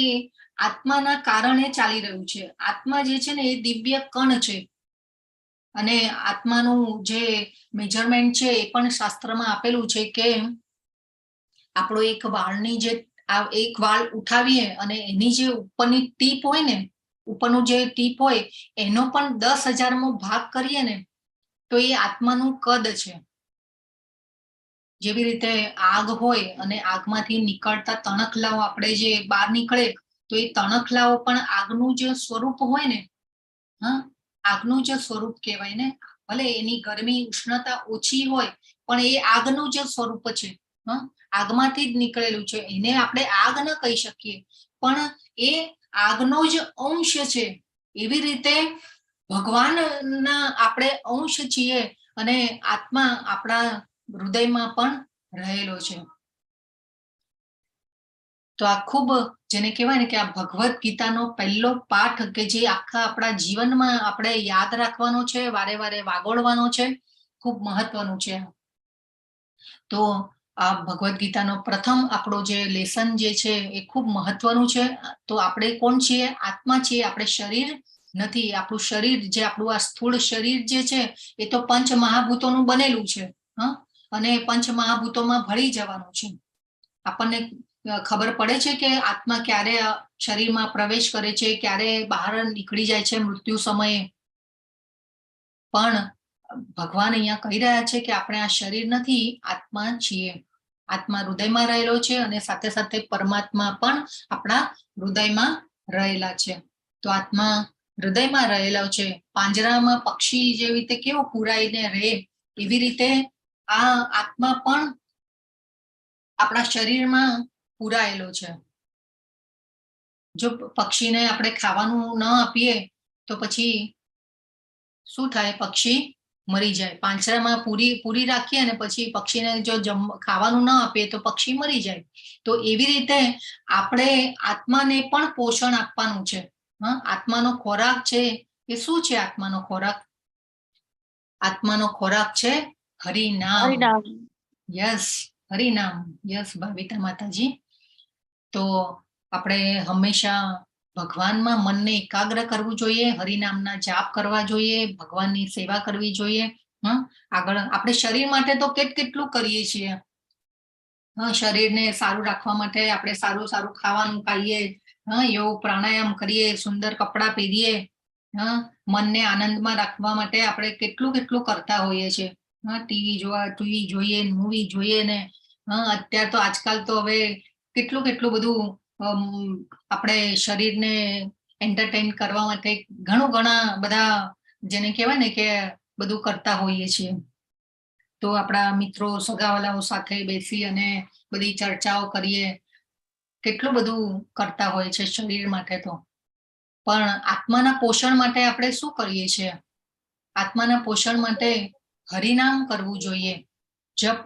આત્માના કારણે ચાલી રહ્યું છે. આત્મા જે છે ને એ દિવ્ય કણ છે અને આત્માનું જે મેજરમેન્ટ છે એ પણ શાસ્ત્રમાં આપેલું છે કે આપણો એક વાળની જે આ એક વાળ ઉઠાવીએ અને એની જે ઉપરની ટીપ હોય ને, ઉપરનું જે ટીપ હોય એનો પણ 10,000મો ભાગ કરીએ ને તો એ આત્માનું કદ છે. જેવી રીતે આગ હોય અને આગમાંથી નીકળતા તણખલાઓ આપણે જે બહાર નીકળે તો એ તણખલાઓ પણ આગનું જે સ્વરૂપ હોય ને, હા, આગનું જે સ્વરૂપ કહેવાય ને, ભલે એની ગરમી ઉષ્ણતા ઓછી હોય પણ એ આગનું જે સ્વરૂપ છે, હા, આગમાંથી જ નીકળેલું છે, એને આપણે આગ ન કહી શકીએ પણ એ આગનો જ અંશ છે. એવી રીતે ભગવાનના આપણે અંશ છીએ અને આત્મા આપણા હૃદયમાં પણ રહેલો છે. તો આ ખૂબ જેને કહેવાય ને કે આ ભગવદ્ ગીતાનો પહેલો પાઠ કે જે આખા આપણા જીવનમાં આપણે યાદ રાખવાનો છે, વારે વારે વાગોળવાનો છે, ખૂબ મહત્વનું છે. તો આ ભગવદ્ ગીતાનો પ્રથમ આપણો જે લેસન જે છે એ ખૂબ મહત્વનું છે. તો આપણે કોણ છીએ? આત્મા છીએ, આપણે શરીર નથી. આપણું શરીર જે આપણું આ સ્થૂળ શરીર જે છે એ તો પંચ મહાભૂતોનું બનેલું છે, હા, અને પંચ મહાભૂતોમાં ભળી જવાનું છે. આપણને ખબર પડે છે કે આત્મા ક્યારે શરીરમાં પ્રવેશ કરે છે, ક્યારે બહાર નીકળી જાય છે મૃત્યુ સમયે. પણ ભગવાન અહીંયા કહી રહ્યા છે કે આપણે આ શરીર નથી, આત્મા છીએ. આત્મા હૃદયમાં રહેલો છે અને સાથે સાથે પરમાત્મા પણ આપણા હૃદયમાં રહેલા છે. તો આત્મા હૃદયમાં રહેલો છે. પાંજરામાં પક્ષી જેવી રીતે કેવો પુરાઈને રહે એવી રીતે આ આત્મા પણ આપણા શરીરમાં પુરાયેલો છે. જો પક્ષીને આપણે ખાવાનું ન આપીએ તો પછી શું થાય? પક્ષી મરી જાય. પાંજરામાં પૂરી પૂરી રાખીએ અને પછી પક્ષીને જો ખાવાનું ન આપીએ તો પક્ષી મરી જાય. તો એવી રીતે આપણે આત્માને પણ પોષણ આપવાનું છે. હા, આત્માનો ખોરાક છે એ શું છે? આત્માનો ખોરાક, આત્માનો ખોરાક છે હરિનામ. હરિનામ. યસ, હરિનામ. યસ ભાવિતા માતાજી. તો આપણે હંમેશા ભગવાનમાં મનને એકાગ્ર કરવું જોઈએ, હરિનામના જાપ કરવા જોઈએ, ભગવાનની સેવા કરવી જોઈએ. હમ આગળ આપણે શરીર માટે તો કેટલું કરીએ છીએ. હા, શરીરને સારું રાખવા માટે આપણે સારું સારું ખાવાનું ખાઈએ, હા, યોગ પ્રાણાયામ કરીએ, સુંદર કપડાં પહેરીએ. હા, મનને આનંદમાં રાખવા માટે આપણે કેટલું કેટલું કરતા હોઈએ છીએ. હા, ટીવી જોવા, ટીવી જોઈએ, મૂવી જોઈએ ને. હા, અત્યારે તો આજકાલ તો હવે કેટલું કેટલું બધું આપણે શરીરને એન્ટરટેન કરવા માટે ઘણું ઘણા બધા, જેને કહેવાય ને કે બધું કરતા હોઈએ છીએ. તો આપણા મિત્રો, સગાવાલાઓ સાથે બેસી અને બધી ચર્ચાઓ કરીએ, કેટલું બધું કરતા હોય છે શરીર માટે તો. પણ આત્માના પોષણ માટે આપણે શું કરીએ છીએ? આત્માના પોષણ માટે હરિનામ કરવું જોઈએ. જપ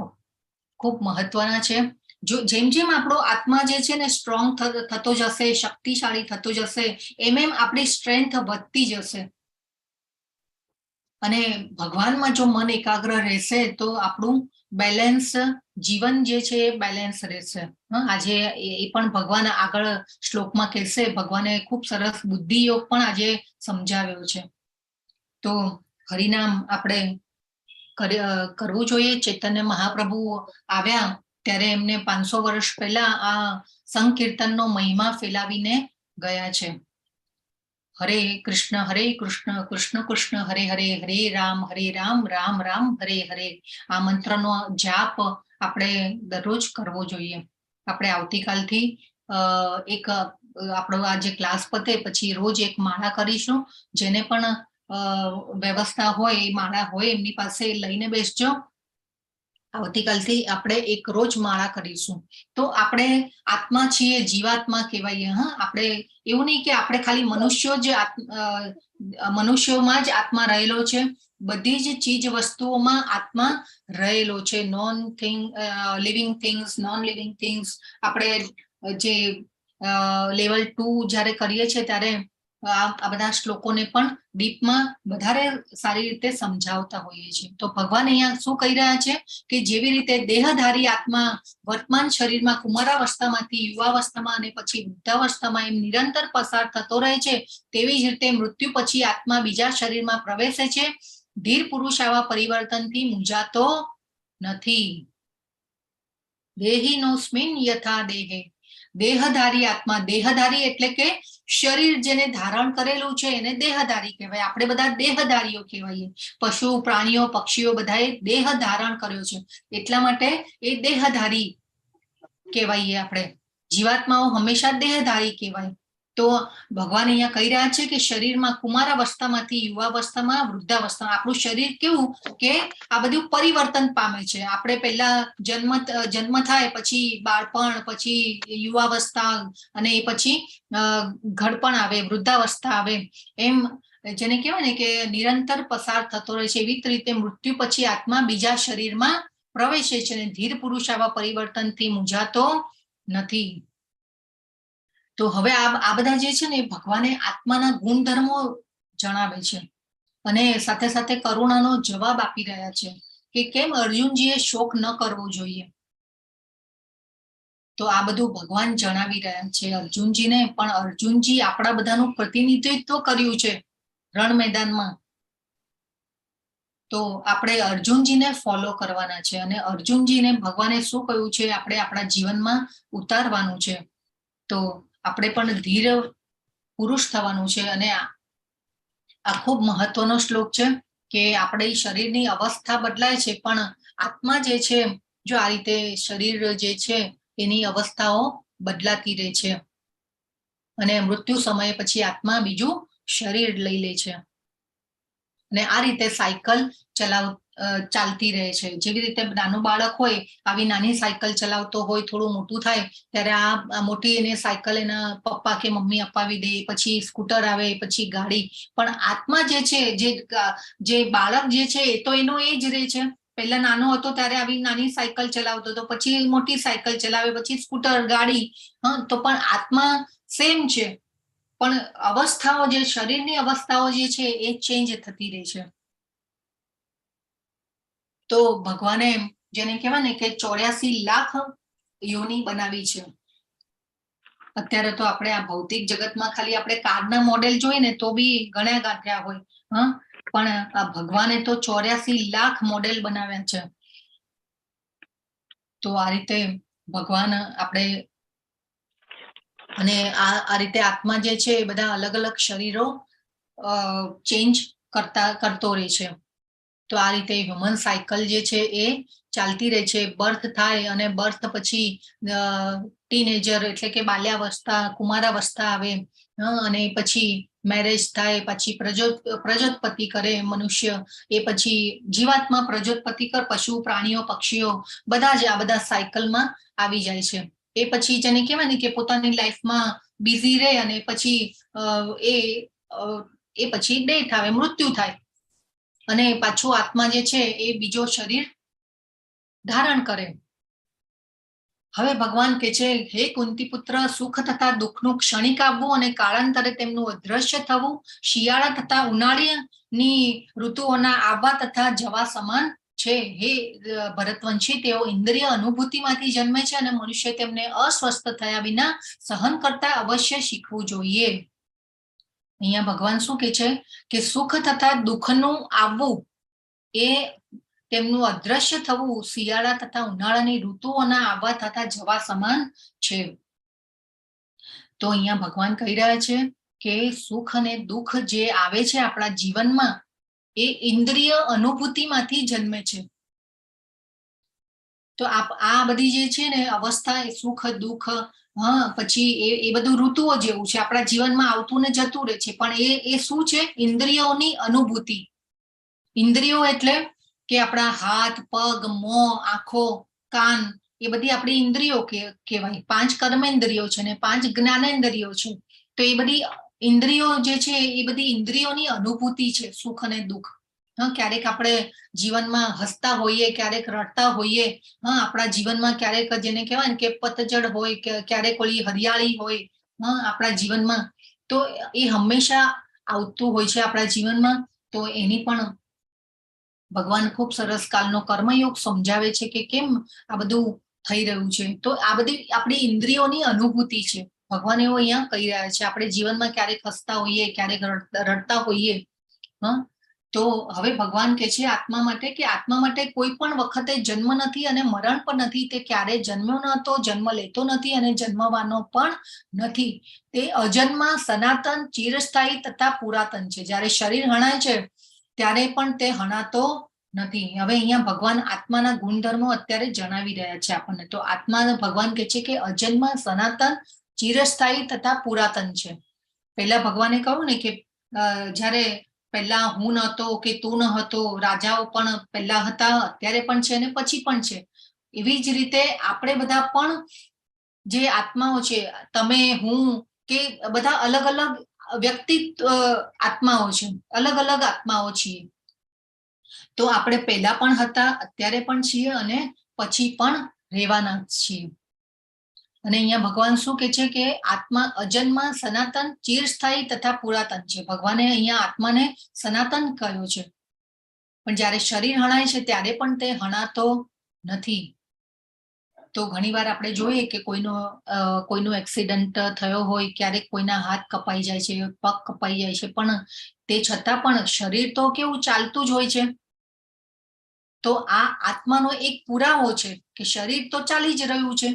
ખૂબ મહત્વના છે. જો જેમ જેમ આપણો આત્મા જે છે ને સ્ટ્રોંગ થતો જશે, શક્તિશાળી થતો જશે, એમ એમ આપણી સ્ટ્રેન્થ વધતી જશે. અને ભગવાનમાં જો મન એકાગ્ર રહેશે તો આપણું બેલેન્સ જીવન જે છે એ બેલેન્સ રહેશે. આજે એ પણ ભગવાન આગળ શ્લોકમાં કહેશે. ભગવાને ખૂબ સરસ બુદ્ધિ યોગ પણ આજે સમજાવ્યો છે. તો હરિનામ આપણે કરવું જોઈએ. ચૈતન્ય મહાપ્રભુ આવ્યા ત્યારે એમને 500 વર્ષ પહેલા આ સંકીર્તનનો મહિમા ફેલાવીને ગયા છે. હરે કૃષ્ણ હરે કૃષ્ણ કૃષ્ણ કૃષ્ણ હરે હરે, હરે રામ હરે રામ રામ રામ હરે હરે. આ મંત્રનો જાપ આપણે દરરોજ કરવો જોઈએ. આપણે આવતીકાલથી એક આપણો આ જે ક્લાસ પતે પછી રોજ એક માળા કરીશું. જેને પણ વ્યવસ્થા હોય, એ માળા હોય એમની પાસે લઈને બેસજો. આવતીકાલથી આપણે એક રોજ માળા કરીશું. તો આપણે આત્મા છીએ, જીવાત્મા કહેવાઈએ. હા, આપણે એવું નહીં કે આપણે ખાલી મનુષ્યો જ, મનુષ્યોમાં જ આત્મા રહેલો છે. બધી જ ચીજ વસ્તુઓમાં આત્મા રહેલો છે. Non thing living things, non living things. આપણે જે લેવલ 2 જ્યારે કરીએ છીએ ત્યારે આ બધા શ્લોકોને પણ ડીપમાં વધારે સારી રીતે સમજાવતા હોઈએ છીએ. તો ભગવાન અહીંયા શું કહી રહ્યા છે કે જેવી રીતે દેહધારી આત્મા વર્તમાન શરીરમાં કુમારાવસ્થામાંથી યુવાવસ્થામાં અને પછી વૃદ્ધાવસ્થામાં એમ નિરંતર પસાર થતો રહે છે, તેવી જ રીતે મૃત્યુ પછી આત્મા બીજા શરીરમાં પ્રવેશે છે. ધીર પુરુષ આવા પરિવર્તનથી મૂંઝાતો નથી. દેહિનોસ્મિન યથા દેહે. દેહધારી આત્મા, દેહધારી એટલે કે શરીર જેને ધારણ કરેલું છે એને દેહધારી કહેવાય. આપણે બધા દેહધારીઓ કહેવાઈએ. પશુ, પ્રાણીઓ, પક્ષીઓ બધાએ દેહ ધારણ કર્યો છે, એટલા માટે એ દેહધારી કહેવાઈએ આપણે. જીવાત્માઓ હંમેશા દેહધારી કહેવાય. તો ભગવાન અહીંયા કહી રહ્યા છે કે શરીરમાં કુમારાવસ્થામાંથી યુવાવસ્થામાં, વૃદ્ધાવસ્થામાં આપણું શરીર કેવું કે આ બધું પરિવર્તન પામે છે. આપણે પહેલા જન્મ થાય, પછી બાળપણ, પછી યુવાવસ્થા અને એ પછી ઘડપણ આવે, વૃદ્ધાવસ્થા આવે, એમ જેને કહેવાય ને કે નિરંતર પસાર થતો રહે છે. એવી જ રીતે મૃત્યુ પછી આત્મા બીજા શરીરમાં પ્રવેશે છે અને ધીર પુરુષ આવા પરિવર્તનથી મૂંઝાતો નથી. તો હવે આ બધા જે છે ને એ ભગવાને આત્માના ગુણધર્મો જણાવે છે અને સાથે સાથે કરુણાનો જવાબ આપી રહ્યા છે કે કેમ અર્જુનજીએ શોક ન કરવો જોઈએ. તો આ બધું ભગવાન જણાવી રહ્યા છે અર્જુનજીને. પણ અર્જુનજી આપણા બધાનું પ્રતિનિધિત્વ કર્યું છે રણ મેદાનમાં. તો આપણે અર્જુનજીને ફોલો કરવાના છે અને અર્જુનજીને ભગવાને શું કહ્યું છે આપણે આપણા જીવનમાં ઉતારવાનું છે. તો આપણે પણ ધીર પુરુષ થવાનું છે. અને આ ખૂબ મહત્વનો શ્લોક છે કે આપણી શરીરની અવસ્થા બદલાય છે, પણ આત્મા જે છે, જો આ રીતે શરીર જે છે એની અવસ્થાઓ બદલાતી રહે છે અને મૃત્યુ સમય પછી આત્મા બીજું શરીર લઈ લે છે. અને આ રીતે સાયકલ ચલાવ ચાલતી રહે છે. જેવી રીતે નાનું બાળક હોય, આવી નાની સાયકલ ચલાવતો હોય, થોડું મોટું થાય ત્યારે આ મોટી એને સાયકલ એના પપ્પા કે મમ્મી અપાવી દે, પછી સ્કૂટર આવે, પછી ગાડી. પણ આત્મા જે છે, જે જે બાળક જે છે એ તો એનો એ જ રહે છે. પહેલા નાનો હતો ત્યારે આવી નાની સાયકલ ચલાવતો હતો, પછી મોટી સાયકલ ચલાવે, પછી સ્કૂટર, ગાડી. હા, તો પણ આત્મા સેમ છે, પણ અવસ્થાઓ જે શરીરની અવસ્થાઓ જે છે એ ચેન્જ થતી રહે છે. તો ભગવાને જેને કહેવાય ને કે 84 લાખ યોની બનાવી છે. અત્યારે તો આપણે આ ભૌતિક જગતમાં ખાલી આપણે કારના મોડેલ જોઈએ ને તો બી ગણ્યા ગાંઠ્યા હોય. હા, પણ આ ભગવાને તો 84 લાખ મોડેલ બનાવ્યા છે. તો આ રીતે ભગવાન આપણે અને આ આ રીતે આત્મા જે છે એ બધા અલગ અલગ શરીરો ચેન્જ કરતો રહે છે. તો આ રીતે હ્યુમન સાયકલ જે છે એ ચાલતી રહે છે. બર્થ થાય અને બર્થ પછી ટીનેજર એટલે કે બાલ્યાવસ્થા, કુમારાવસ્થા આવે અને પછી મેરેજ થાય, પછી પ્રજોત્પત્તિ કરે મનુષ્ય, એ પછી જીવાત્મા પ્રજોત્પત્તિ કર, પશુ, પ્રાણીઓ, પક્ષીઓ બધા જ આ બધા સાયકલમાં આવી જાય છે. એ પછી જેને કહેવાય ને કે પોતાની લાઈફમાં બિઝી રહે અને પછી એ એ પછી ડેથ આવે, મૃત્યુ થાય અને પાછું આત્મા જે છે એ બીજો શરીર ધારણ કરે. હવે ભગવાન કે છે, હે કુંતી પુત્ર, સુખ તથા દુઃખનું ક્ષણિક આવવું અને કાળાંતરે તેમનું અદ્રશ્ય થવું શિયાળા તથા ઉનાળાની ઋતુઓના આવવા તથા જવા સમાન છે. હે ભરતવંશી, તેઓ ઇન્દ્રિય અનુભૂતિમાંથી જન્મે છે અને મનુષ્ય તેમને અસ્વસ્થ થયા વિના સહન કરતા અવશ્ય શીખવું જોઈએ. અહીંયા ભગવાન શું કે છે કે સુખ તથા દુઃખનું આવવું એ તેમનું અદ્રશ્ય થવું શિયાળા તથા ઉનાળાની ઋતુઓના આવવા તથા જવા સમાન છે. તો અહીંયા ભગવાન કહી રહ્યા છે કે સુખ અને દુઃખ જે આવે છે આપણા જીવનમાં એ ઇન્દ્રિય અનુભૂતિમાંથી જન્મે છે. તો આ બધી જે છે ને અવસ્થા, એ સુખ દુઃખ, હા, પછી એ એ બધું ઋતુઓ જેવું છે, આપણા જીવનમાં આવતું ને જતું રહે છે. પણ એ એ શું છે? ઇન્દ્રિયોની અનુભૂતિ. ઇન્દ્રિયો એટલે કે આપણા હાથ, પગ, મોં, આંખો, કાન, એ બધી આપણી ઇન્દ્રિયો કહેવાય. પાંચ કર્મેન્દ્રિયો છે ને પાંચ જ્ઞાનેન્દ્રિયો છે. તો એ બધી ઇન્દ્રિયો જે છે એ બધી ઇન્દ્રિયોની અનુભૂતિ છે, સુખ અને દુઃખ. હા, ક્યારેક આપણે જીવનમાં હસતા હોઈએ, ક્યારેક રડતા હોઈએ. હા, આપણા જીવનમાં ક્યારેક જેને કહેવાય ને કે પતઝડ હોય કે ક્યારેક ઓલી હરિયાળી હોય. હા, આપણા જીવનમાં તો એ હંમેશા આવતું હોય છે આપણા જીવનમાં. તો એની પણ ભગવાન ખૂબ સરસ કાલનો કર્મયોગ સમજાવે છે કે કેમ આ બધું થઈ રહ્યું છે. તો આ બધી આપણી ઇન્દ્રિયોની અનુભૂતિ છે, ભગવાન એવું અહીંયા કહી રહ્યા છે. આપણે જીવનમાં ક્યારેક હસતા હોઈએ, ક્યારેક રડતા હોઈએ. હા, તો હવે ભગવાન કે છે આત્મા માટે કે આત્મા માટે કોઈ પણ વખતે જન્મ નથી અને મરણ પણ નથી. તે ક્યારે જન્મ્યો ન હતો, જન્મ લેતો નથી અને જન્મવાનો પણ નથી. તે અજન્મા, સનાતન, ચિરસ્થાયી તથા પુરાતન છે. જ્યારે શરીર હણાય છે ત્યારે પણ તે હણાતો નથી. હવે અહીંયા ભગવાન આત્માના ગુણધર્મો અત્યારે જણાવી રહ્યા છે આપણને. તો આત્મા ભગવાન કે છે કે અજન્મા, સનાતન, ચિરસ્થાયી તથા પુરાતન છે. પહેલા ભગવાને કહ્યું ને કે જ્યારે પહેલા હું નહોતો કે તું ન હતો, રાજાઓ પણ પહેલા હતા, અત્યારે પણ છે અને પછી પણ છે. એવી જ રીતે આપણે બધા પણ જે આત્માઓ છે, તમે, હું કે બધા અલગ અલગ વ્યક્તિત્વ આત્માઓ છે, અલગ અલગ આત્માઓ છીએ. તો આપણે પહેલા પણ હતા, અત્યારે પણ છીએ અને પછી પણ રહેવાના છીએ. અને અહીંયા ભગવાન શું કે છે કે આત્મા અજન્મા, સનાતન, ચિરસ્થાયી તથા પુરાતન છે. ભગવાને અહીંયા આત્માને સનાતન કહ્યું છે, પણ જ્યારે શરીર હણાય છે ત્યારે પણ તે હણાતો નથી. તો ઘણીવાર આપણે જોઈએ કે કોઈનો એક્સિડન્ટ થયો હોય, ક્યારેક કોઈના હાથ કપાઈ જાય છે, પગ કપાઈ જાય છે, પણ તે છતાં પણ શરીર તો કેવું ચાલતું જ હોય છે. તો આ આત્માનો એક પુરાવો છે કે શરીર તો ચાલી જ રહ્યું છે.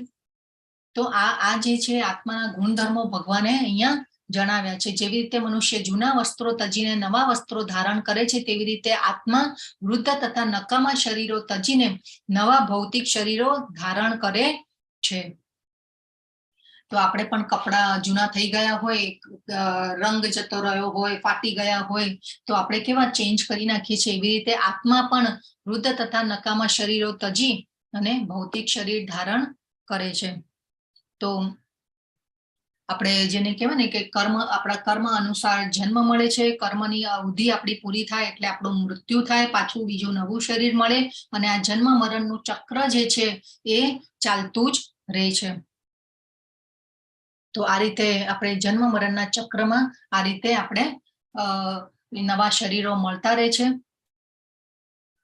તો આ આ જે છે આત્માના ગુણધર્મો ભગવાને અહીંયા જણાવ્યા છે. જેવી રીતે મનુષ્ય જૂના વસ્ત્રો તજીને નવા વસ્ત્રો ધારણ કરે છે, તેવી રીતે આત્મા વૃદ્ધ તથા નકામા શરીરો તજીને નવા ભૌતિક શરીરો ધારણ કરે છે. તો આપણે પણ કપડા જૂના થઈ ગયા હોય, રંગ જતો રહ્યો હોય, ફાટી ગયા હોય, તો આપણે કેવા ચેન્જ કરી નાખીએ છીએ. એવી રીતે આત્મા પણ વૃદ્ધ તથા નકામા શરીરો તજી અને ભૌતિક શરીર ધારણ કરે છે. તો આપણે જેને કહેવાય ને કે કર્મ, આપણા કર્મ અનુસાર જન્મ મળે છે. કર્મની અવધિ આપણી પૂરી થાય એટલે આપણું મૃત્યુ થાય, પાછું બીજું નવું શરીર મળે અને આ જન્મ મરણનું ચક્ર જે છે એ ચાલતું જ રહે છે. તો આ રીતે આપણે જન્મ મરણના ચક્રમાં આ રીતે આપણે નવા શરીરો મળતા રહે છે.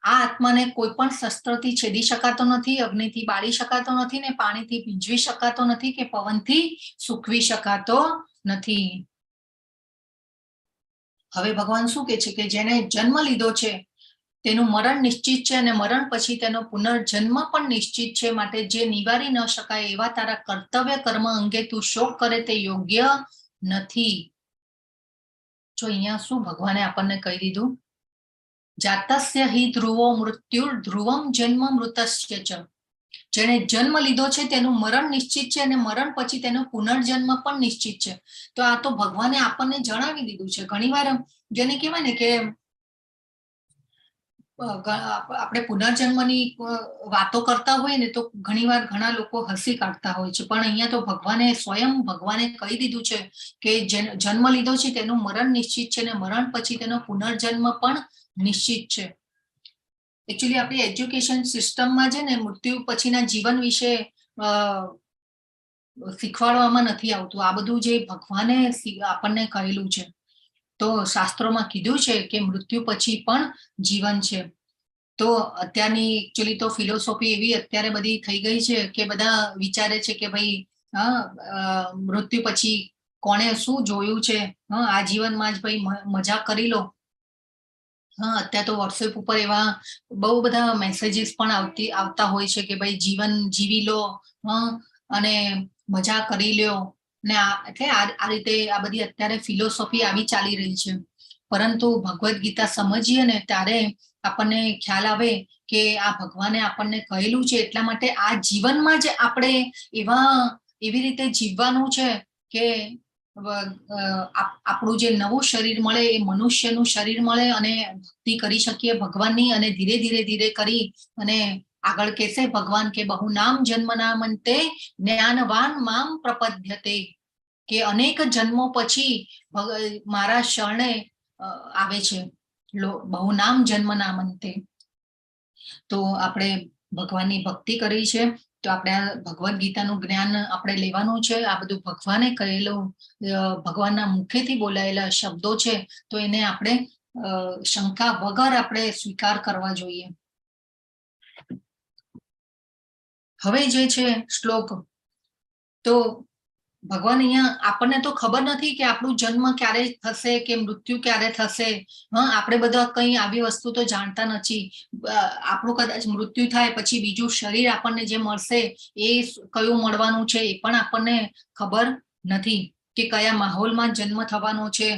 આ આત્માને કોઈ પણ શસ્ત્રથી છેદી શકાતો નથી, અગ્નિથી બાળી શકાતો નથી ને પાણીથી ભીંજવી શકાતો નથી કે પવનથી સૂકવી શકાતો નથી. હવે ભગવાન શું કે છે કે જેને જન્મ લીધો છે તેનું મરણ નિશ્ચિત છે અને મરણ પછી તેનો પુનર્જન્મ પણ નિશ્ચિત છે, માટે જે નિવારી ન શકાય એવા તારા કર્તવ્ય કર્મ અંગે તું શોક કરે તે યોગ્ય નથી. જો અહીંયા શું ભગવાને આપણને કહી દીધું, જાતસ્ય હિ ધ્રુવો મૃત્યુર ધ્રુવમ જન્મ મૃતસ્ય ચ. જેણે જન્મ લીધો છે તેનું મરણ નિશ્ચિત છે અને મરણ પછી તેનો પુનર્જન્મ પણ નિશ્ચિત છે. તો આ તો ભગવાને આપણને જણાવી દીધું છે. ઘણીવાર જેને કહેવાય ને કે આપણે પુનર્જન્મની વાતો કરતા હોય ને તો ઘણીવાર ઘણા લોકો હસી કાઢતા હોય છે, પણ અહીંયા તો ભગવાને સ્વયં ભગવાને કહી દીધું છે કે જન્મ લીધો છે તેનું મરણ નિશ્ચિત છે અને મરણ પછી તેનો પુનર્જન્મ પણ નિશ્ચિત છે. એકચ્યુઅલી આપણી એજ્યુકેશન સિસ્ટમમાં છે ને મૃત્યુ પછીના જીવન વિશે શીખવાડવામાં નથી આવતું. આ બધું જે ભગવાને આપણને કહેલું છે, તો શાસ્ત્રોમાં કીધું છે કે મૃત્યુ પછી પણ જીવન છે. તો અત્યારની એકચ્યુઅલી તો ફિલોસોફી એવી અત્યારે બધી થઈ ગઈ છે કે બધા વિચારે છે કે ભાઈ હા, મૃત્યુ પછી કોણે શું જોયું છે, હા આ જીવનમાં જ ભાઈ મજા કરી લો. હા, અત્યારે તો વોટ્સએપ ઉપર એવા બહુ બધા મેસેજીસ પણ આવતા હોય છે કે ભાઈ જીવન જીવી લો, હા અને મજા કરી લ્યો ને આ, એટલે આ રીતે આ બધી અત્યારે ફિલોસોફી આવી ચાલી રહી છે. પરંતુ ભગવદ્ ગીતા સમજીએ ને ત્યારે આપણને ખ્યાલ આવે કે આ ભગવાને આપણને કહેલું છે, એટલા માટે આ જીવનમાં જ આપણે એવી રીતે જીવવાનું છે કે આપણું જે નવું શરીર મળે એ મનુષ્યનું શરીર મળે અને ભક્તિ કરી શકીએ ભગવાનની, અને ધીરે ધીરે ધીરે કરી અને આગળ કહેશે ભગવાન કે બહુ નામ જન્મ નામ અંતે જ્ઞાનવાન મામ પ્રપદ્યતે, કે અનેક જન્મો પછી મારા શરણે આવે છે બહુ નામ જન્મ નામ અંતે. તો આપણે ભગવાનની ભક્તિ કરી છે તો આપણે આ ભગવદ્ ગીતાનું જ્ઞાન આપણે લેવાનું છે. આ બધું ભગવાને કહેલું, ભગવાનના મુખેથી બોલાયેલા શબ્દો છે, તો એને આપણે શંકા વગર આપણે સ્વીકાર કરવા જોઈએ. હવે જે છે શ્લોક, તો ભગવાન અહીંયા આપણને તો ખબર નથી કે આપણું જન્મ ક્યારે થશે કે મૃત્યુ ક્યારે થશે. હા, આપણે બધા કંઈ આવી વસ્તુ તો જાણતા નથી. આપણું કદાચ મૃત્યુ થાય પછી બીજું શરીર આપણને જે મળશે એ કયું મળવાનું છે એ પણ આપણને ખબર નથી કે કયા માહોલમાં જન્મ થવાનો છે.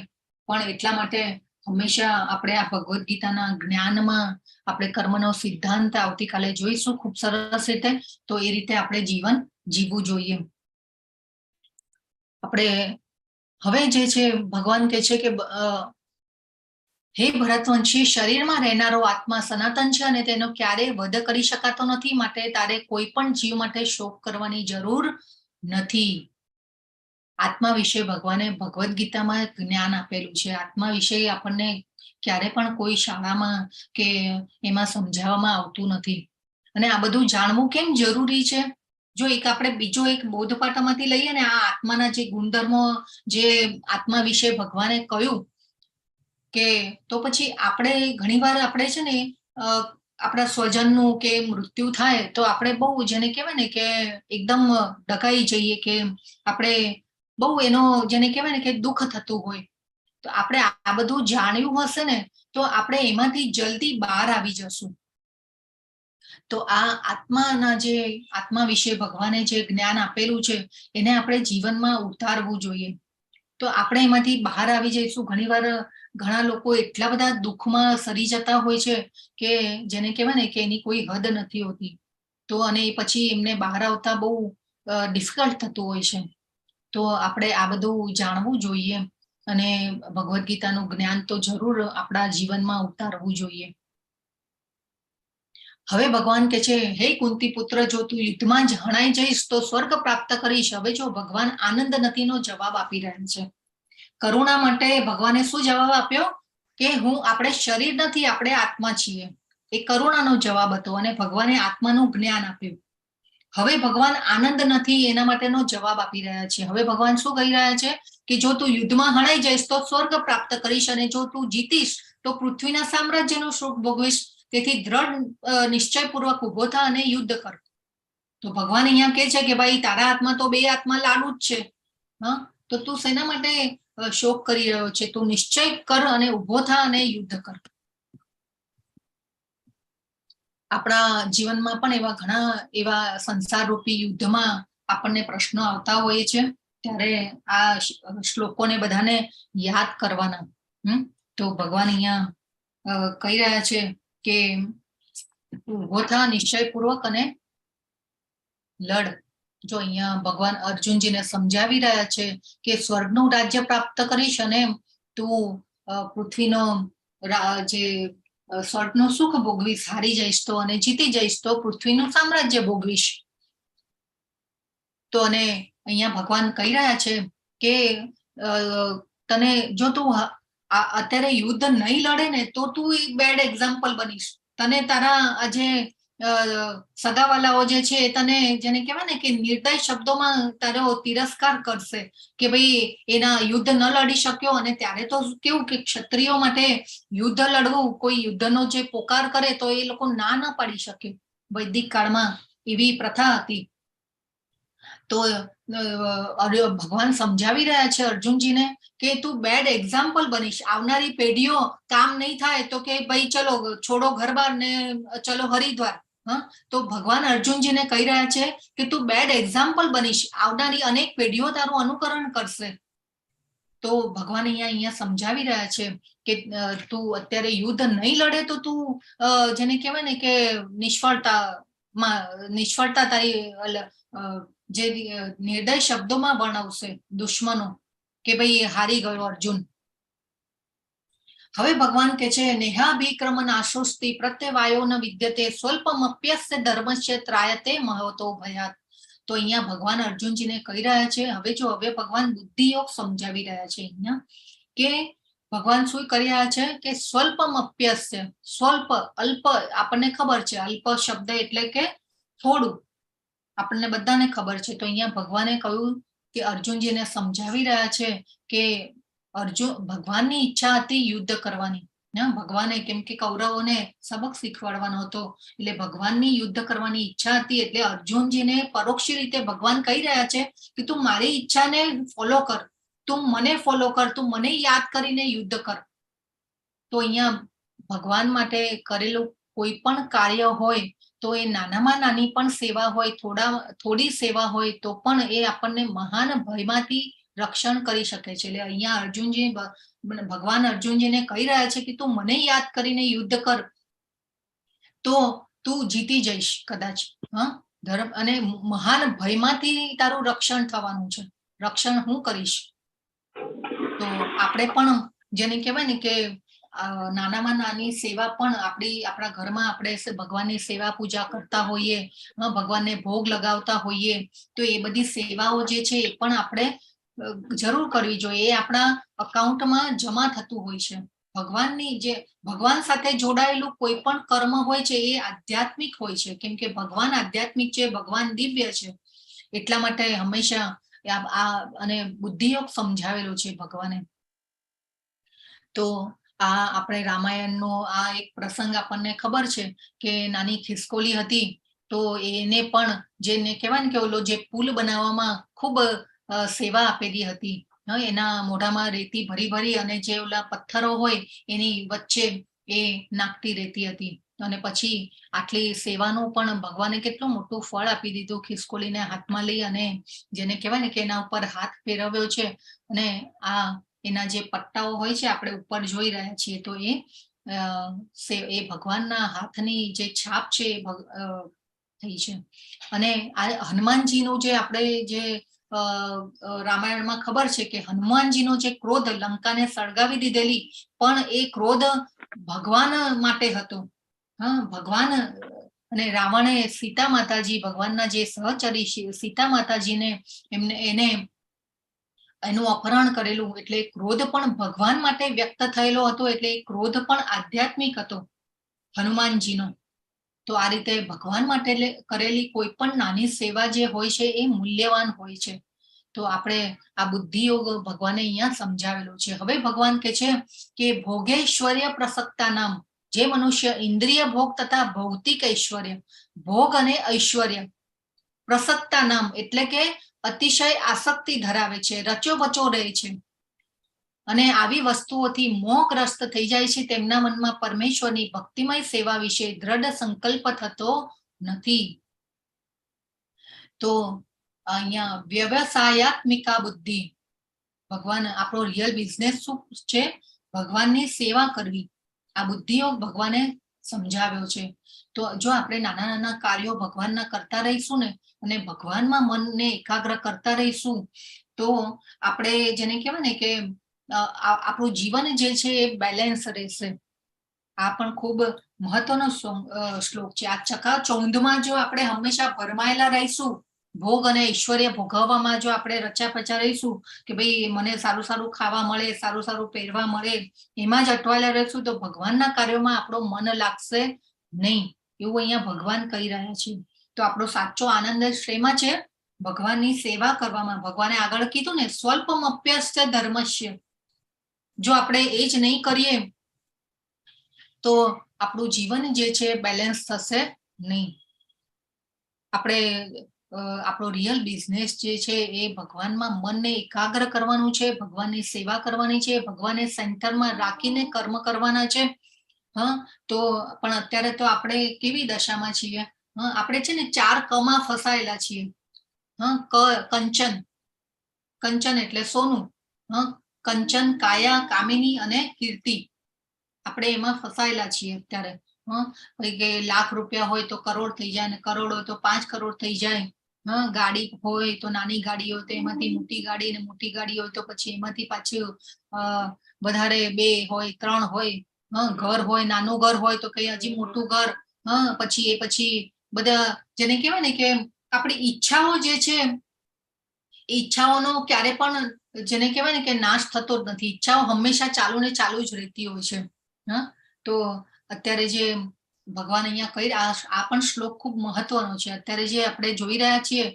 પણ એટલા માટે હંમેશા આપણે આ ભગવદ્ ગીતાના જ્ઞાનમાં આપણે કર્મનો સિદ્ધાંત આવતીકાલે જોઈશું ખૂબ સરસ રીતે, તો એ રીતે આપણે જીવન જીવવું જોઈએ. આપણે હવે જે છે ભગવાન કહે છે કે હે ભરતવંશી, શરીરમાં રહેનારો આત્મા સનાતન છે અને તેનો ક્યારેય વધ કરી શકાતો નથી, માટે તારે કોઈ પણ જીવ માટે શોક કરવાની જરૂર નથી. આત્મા વિશે ભગવાને ભગવદ્ ગીતામાં જ્ઞાન આપેલું છે. આત્મા વિશે આપણને ક્યારે પણ કોઈ શાળામાં કે એમાં સમજાવવામાં આવતું નથી. અને આ બધું જાણવું કેમ જરૂરી છે? જો એક આપણે બીજો એક બોધપાઠમાંથી લઈએ ને, આ આત્માના જે ગુણધર્મો જે આત્મા વિશે ભગવાને કહ્યું કે, તો પછી આપણે ઘણીવાર આપણે છે ને આપણા સ્વજનનું કે મૃત્યુ થાય તો આપણે બહુ જેને કહેવાય ને કે એકદમ ડકાઈ જઈએ કે આપણે બહુ એનો જેને કહેવાય ને કે દુઃખ થતું હોય. તો આપણે આ બધું જાણ્યું હશે ને તો આપણે એમાંથી જલ્દી બહાર આવી જશું. તો આ આત્માના જે આત્મા વિશે ભગવાને જે જ્ઞાન આપેલું છે એને આપણે જીવનમાં ઉતારવું જોઈએ, તો આપણે એમાંથી બહાર આવી જઈશું. ઘણીવાર ઘણા લોકો એટલા બધા દુઃખમાં સરી જતા હોય છે કે જેને કહેવાય ને કે એની કોઈ હદ નથી હોતી, તો અને એ પછી એમને બહાર આવતા બહુ ડિફિકલ્ટ થતું હોય છે. તો આપણે આ બધું જાણવું જોઈએ અને ભગવદ્ ગીતાનું જ્ઞાન તો જરૂર આપણા જીવનમાં ઉતારવું જોઈએ. હવે ભગવાન કે છે, હે કુંતી પુત્ર, જો તું યુદ્ધમાં જ હણાઈ જઈશ તો સ્વર્ગ પ્રાપ્ત કરીશ. હવે જો ભગવાન આનંદ નથીનો જવાબ આપી રહ્યા છે. કરુણા માટે ભગવાને શું જવાબ આપ્યો? કે હું, આપણે શરીર નથી, આપણે આત્મા છીએ. એ કરુણાનો જવાબ હતો અને ભગવાને આત્માનું જ્ઞાન આપ્યું. હવે ભગવાન આનંદ નથી એના માટેનો જવાબ આપી રહ્યા છે. હવે ભગવાન શું કહી રહ્યા છે કે જો તું યુદ્ધમાં હણાઈ જઈશ તો સ્વર્ગ પ્રાપ્ત કરીશ અને જો તું જીતીશ તો પૃથ્વીના સામ્રાજ્યનું સુખ ભોગવીશ. તેથી દ્રઢ નિશ્ચયપૂર્વક ઉભો થા અને યુદ્ધ કર. તો ભગવાન અહીંયા કહે છે કે ભાઈ, તારા હાથમાં તો બે હાથમાં લાડુ જ છે, હા, તો તું શેના માટે શોક કરી રહ્યો છે? તું નિશ્ચય કર અને ઉભો થા અને યુદ્ધ કર. આપણા જીવનમાં પણ એવા ઘણા એવા સંસારરૂપી યુદ્ધમાં આપણને પ્રશ્નો આવતા હોય છે, ત્યારે આ શ્લોકોને બધાને યાદ કરવાના. તો ભગવાન અહીંયા કહી રહ્યા છે કે ઉભો થા નિશ્ચયપૂર્વક અને લડ. જો અહીંયા ભગવાન અર્જુનજીને સમજાવી રહ્યા છે કે સ્વર્ગનું રાજ્ય પ્રાપ્ત કરીશ અને તું પૃથ્વીનો જે સ્વર્ગનું સુખ ભોગવીશ, હારી જઈશ તો અને જીતી જઈશ તો પૃથ્વીનું સામ્રાજ્ય ભોગવીશ. તો અને અહીંયા ભગવાન કહી રહ્યા છે કે તને જો તું અત્યારે યુદ્ધ નહીં લડે ને તો તું બેડ એક્ઝામ્પલ બનીશ. તને તારા આ જે સગાવાલાઓ જે છે એ તને, જેને કહેવાય ને કે નિર્દય શબ્દોમાં તારો તિરસ્કાર કરશે કે ભાઈ એના યુદ્ધ ન લડી શક્યો. અને ત્યારે તો કેવું કે ક્ષત્રિયો માટે યુદ્ધ લડવું, કોઈ યુદ્ધનો જે પોકાર કરે તો એ લોકો ના ન પાડી શકે. વૈદિક કાળમાં એવી પ્રથા હતી. તો ભગવાન સમજાવી રહ્યા છે અર્જુનજીને કે તું બેડ એક્ઝામ્પલ બનીશ, આવનારી પેઢીઓ કામ નહીં થાય તો કે ભાઈ ચલો છોડો ઘર બાર ને ચલો હરિદ્વાર. હા, તો ભગવાન અર્જુનજીને કહી રહ્યા છે કે તું બેડ એક્ઝામ્પલ બનીશ, આવનારી અનેક પેઢીઓ તારું અનુકરણ કરશે. તો ભગવાન અહીંયા સમજાવી રહ્યા છે કે તું અત્યારે યુદ્ધ નહીં લડે તો તું જેને કહેવાય ને કે નિષ્ફળતા તારી જે નિર્દય શબ્દોમાં વર્ણવશે દુશ્મનો કે ભાઈ હારી ગયો અર્જુન. હવે ભગવાન કે છે, નેહાભિક્રમ નાશોસ્તિ પ્રત્યવાયો ન વિદ્યતે સ્વલ્પમપ્યસ્ય ધર્મસ્ય ત્રાયતે મહતો ભયાત. તો અહીંયા ભગવાન અર્જુનજીને કહી રહ્યા છે, હવે જો હવે ભગવાન બુદ્ધિયોગ સમજાવી રહ્યા છે અહીંયા કે ભગવાન શું કરી રહ્યા છે કે સ્વલ્પમપ્યસ્ય, સ્વલ્પ અલ્પ, આપણને ખબર છે અલ્પ શબ્દ એટલે કે થોડું, આપણને બધાને ખબર છે. તો અહીંયા ભગવાને કહ્યું કે અર્જુનજીને સમજાવી રહ્યા છે કે અર્જુન, ભગવાનની ઈચ્છા હતી યુદ્ધ કરવાની, ના ભગવાને કેમ કે કૌરવોને સબક શીખવાડવાનો હતો, એટલે ભગવાનની યુદ્ધ કરવાની ઈચ્છા હતી. એટલે અર્જુનજીને પરોક્ષ રીતે ભગવાન કહી રહ્યા છે કે તું મારી ઈચ્છાને ફોલો કર, તું મને ફોલો કર, તું મને યાદ કરીને યુદ્ધ કર. તો અહીંયા ભગવાન માટે કરેલું કોઈ પણ કાર્ય હોય તો એ નાનામાં નાની પણ સેવા હોય, થોડી સેવા હોય તો પણ એ આપણને મહાન ભયમાંથી રક્ષણ કરી શકે છે. એટલે અહીંયા અર્જુનજી ભગવાન અર્જુનજીને કહી રહ્યા છે કે તું મને યાદ કરીને યુદ્ધ કર તો તું જીતી જઈશ કદાચ. હા, ધર્મ અને મહાન ભયમાંથી તારું રક્ષણ થવાનું છે, રક્ષણ હું કરીશ. તો આપણે પણ જેને કહેવાય ને કે નાનામાં નાની સેવા પણ આપણી આપણા ઘરમાં આપણે ભગવાનની સેવા પૂજા કરતા હોઈએ, ભગવાનને ભોગ લગાવતા હોઈએ, તો એ બધી સેવાઓ જે છે એ પણ આપણે જરૂર કરવી જોઈએ. એ આપણા અકાઉન્ટમાં જમા થતું હોય છે. ભગવાનની જે ભગવાન સાથે જોડાયેલું કોઈ પણ કર્મ હોય છે એ આધ્યાત્મિક હોય છે, કેમ કે ભગવાન આધ્યાત્મિક છે, ભગવાન દિવ્ય છે. એટલા માટે હંમેશા આ અને બુદ્ધિયોગ સમજાવેલો છે ભગવાને. તો આ આપણે રામાયણનો આ એક પ્રસંગ આપણને ખબર છે કે નાની ખિસકોલી હતી તો એને પણ જેને કહેવાય ને કે ઓલો જે પુલ બનાવવામાં ખૂબ સેવા આપેલી હતી, એના મોઢામાં રેતી ભરી ભરી અને જે ઓલા પથ્થરો હોય એની વચ્ચે એ નાખતી રહેતી હતી. અને પછી આટલી સેવાનું પણ ભગવાને કેટલું મોટું ફળ આપી દીધું, ખિસકોલીને હાથમાં લઈ અને જેને કહેવાય ને કે એના ઉપર હાથ ફેરવ્યો છે અને આ એના જે પટ્ટાઓ હોય છે આપણે ઉપર જોઈ રહ્યા છીએ, તો એ એ ભગવાનના હાથની જે છાપ છે એ થઈ છે. અને આ હનુમાનજીનું જે આપણે જે રામાયણમાં ખબર છે કે હનુમાનજીનો જે ક્રોધ લંકાને સળગાવી દીધેલી, પણ એ ક્રોધ ભગવાન માટે હતો. હા, ભગવાન અને રાવણે સીતા માતાજી, ભગવાનના જે સહચરી સીતા માતાજીને એમને એને એનું અપહરણ કરેલું, એટલે ક્રોધ પણ ભગવાન માટે વ્યક્ત થયેલો હતો, એટલે ક્રોધ પણ આધ્યાત્મિક હતો હનુમાનજીનો. તો આ રીતે ભગવાન માટે કરેલી કોઈ પણ નાની સેવા જે હોય છે એ મૂલ્યવાન હોય છે. તો આપણે આ બુદ્ધિયોગ ભગવાને અહીંયા સમજાવેલો છે. હવે ભગવાન કે છે કે ભોગેશ્વર્ય પ્રસક્તા નામ, જે મનુષ્ય ઇન્દ્રિય ભોગ તથા ભૌતિક ઐશ્વર્ય, ભોગ અને ઐશ્વર્ય, પ્રસક્તા નામ એટલે કે અતિશય આસક્તિ ધરાવે છે, રચો બચો રહે છે અને આવી વસ્તુઓથી મોહગ્રસ્ત થઈ જાય છે, તેમના મનમાં પરમેશ્વરની ભક્તિમય સેવા વિશે દ્રઢ સંકલ્પ થતો નથી. તો અહીંયા વ્યવસાયાત્મિકા બુદ્ધિ, ભગવાન આપણો રિયલ બિઝનેસ શું છે? ભગવાનની સેવા કરવી. આ બુદ્ધિયોગ ભગવાને સમજાવ્યો છે. તો જો આપણે નાના નાના કાર્યો ભગવાનના કરતા રહીશું ને અને ભગવાનમાં મનને એકાગ્ર કરતા રહીશું, તો આપણે જેને કહેવાય ને કે આપણું જીવન જે છે એ બેલેન્સ રહેશે. આ પણ ખૂબ મહત્વનો શ્લોક છે. આ ચકાચૌંધમાં જો આપણે હંમેશા ભરમાયેલા રહીશું, ભોગ અને ઐશ્વર્ય ભોગવવામાં જો આપણે રચ્યા પચ્યા રહીશું કે ભાઈ મને સારું સારું ખાવા મળે, સારું સારું પહેરવા મળે, એમાં જ અટવાયેલા રહીશું, તો ભગવાનના કાર્યોમાં આપણો મન લાગશે નહીં, એવું અહીંયા ભગવાન કહી રહ્યા છે. તો આપણો સાચો આનંદ શેમાં છે? ભગવાનની સેવા કરવામાં. ભગવાને આગળ કીધું ને, સ્વલ્પમપ્યસ્ય ધર્મસ્ય. જો આપણે એ જ નહીં કરીએ તો આપણું જીવન જે છે બેલેન્સ થશે નહીં. આપણે આપણો રિયલ બિઝનેસ જે છે એ ભગવાનમાં મનને એકાગ્ર કરવાનું છે, ભગવાનની સેવા કરવાની છે, ભગવાનને સેન્ટરમાં રાખીને કર્મ કરવાના છે. હા, તો પણ અત્યારે તો આપણે કેવી દશામાં છીએ? હા, આપણે છે ને ચાર કમાં ફસાયેલા છીએ. હા, ક કંચન, કંચન એટલે સોનું. હા, કંચન, કાયા, કામિની અને કીર્તિ, આપણે એમાં ફસાયેલા છીએ અત્યારે. હા, પછી કે લાખ રૂપિયા હોય તો કરોડ થઈ જાય, ને કરોડ હોય તો 5 કરોડ થઈ જાય. હા, ગાડી હોય તો નાની ગાડી હોય તો એમાંથી મોટી ગાડી, ને મોટી ગાડી હોય તો પછી એમાંથી પાછું વધારે 2 હોય, 3 હોય. હા, ઘર હોય, નાનું ઘર હોય તો કઈ હજી મોટું ઘર. હા, પછી એ પછી બધા જેને કહેવાય ને કે આપણી ઈચ્છાઓ જે છે, એ ઈચ્છાઓનો ક્યારે પણ જેને કહેવાય ને કે નાશ થતો જ નથી. ઈચ્છાઓ હંમેશા ચાલુ ને ચાલુ જ રહેતી હોય છે. હા, તો અત્યારે જે ભગવાન અહીંયા કહી, આ પણ શ્લોક ખૂબ મહત્વનો છે. અત્યારે જે આપણે જોઈ રહ્યા છીએ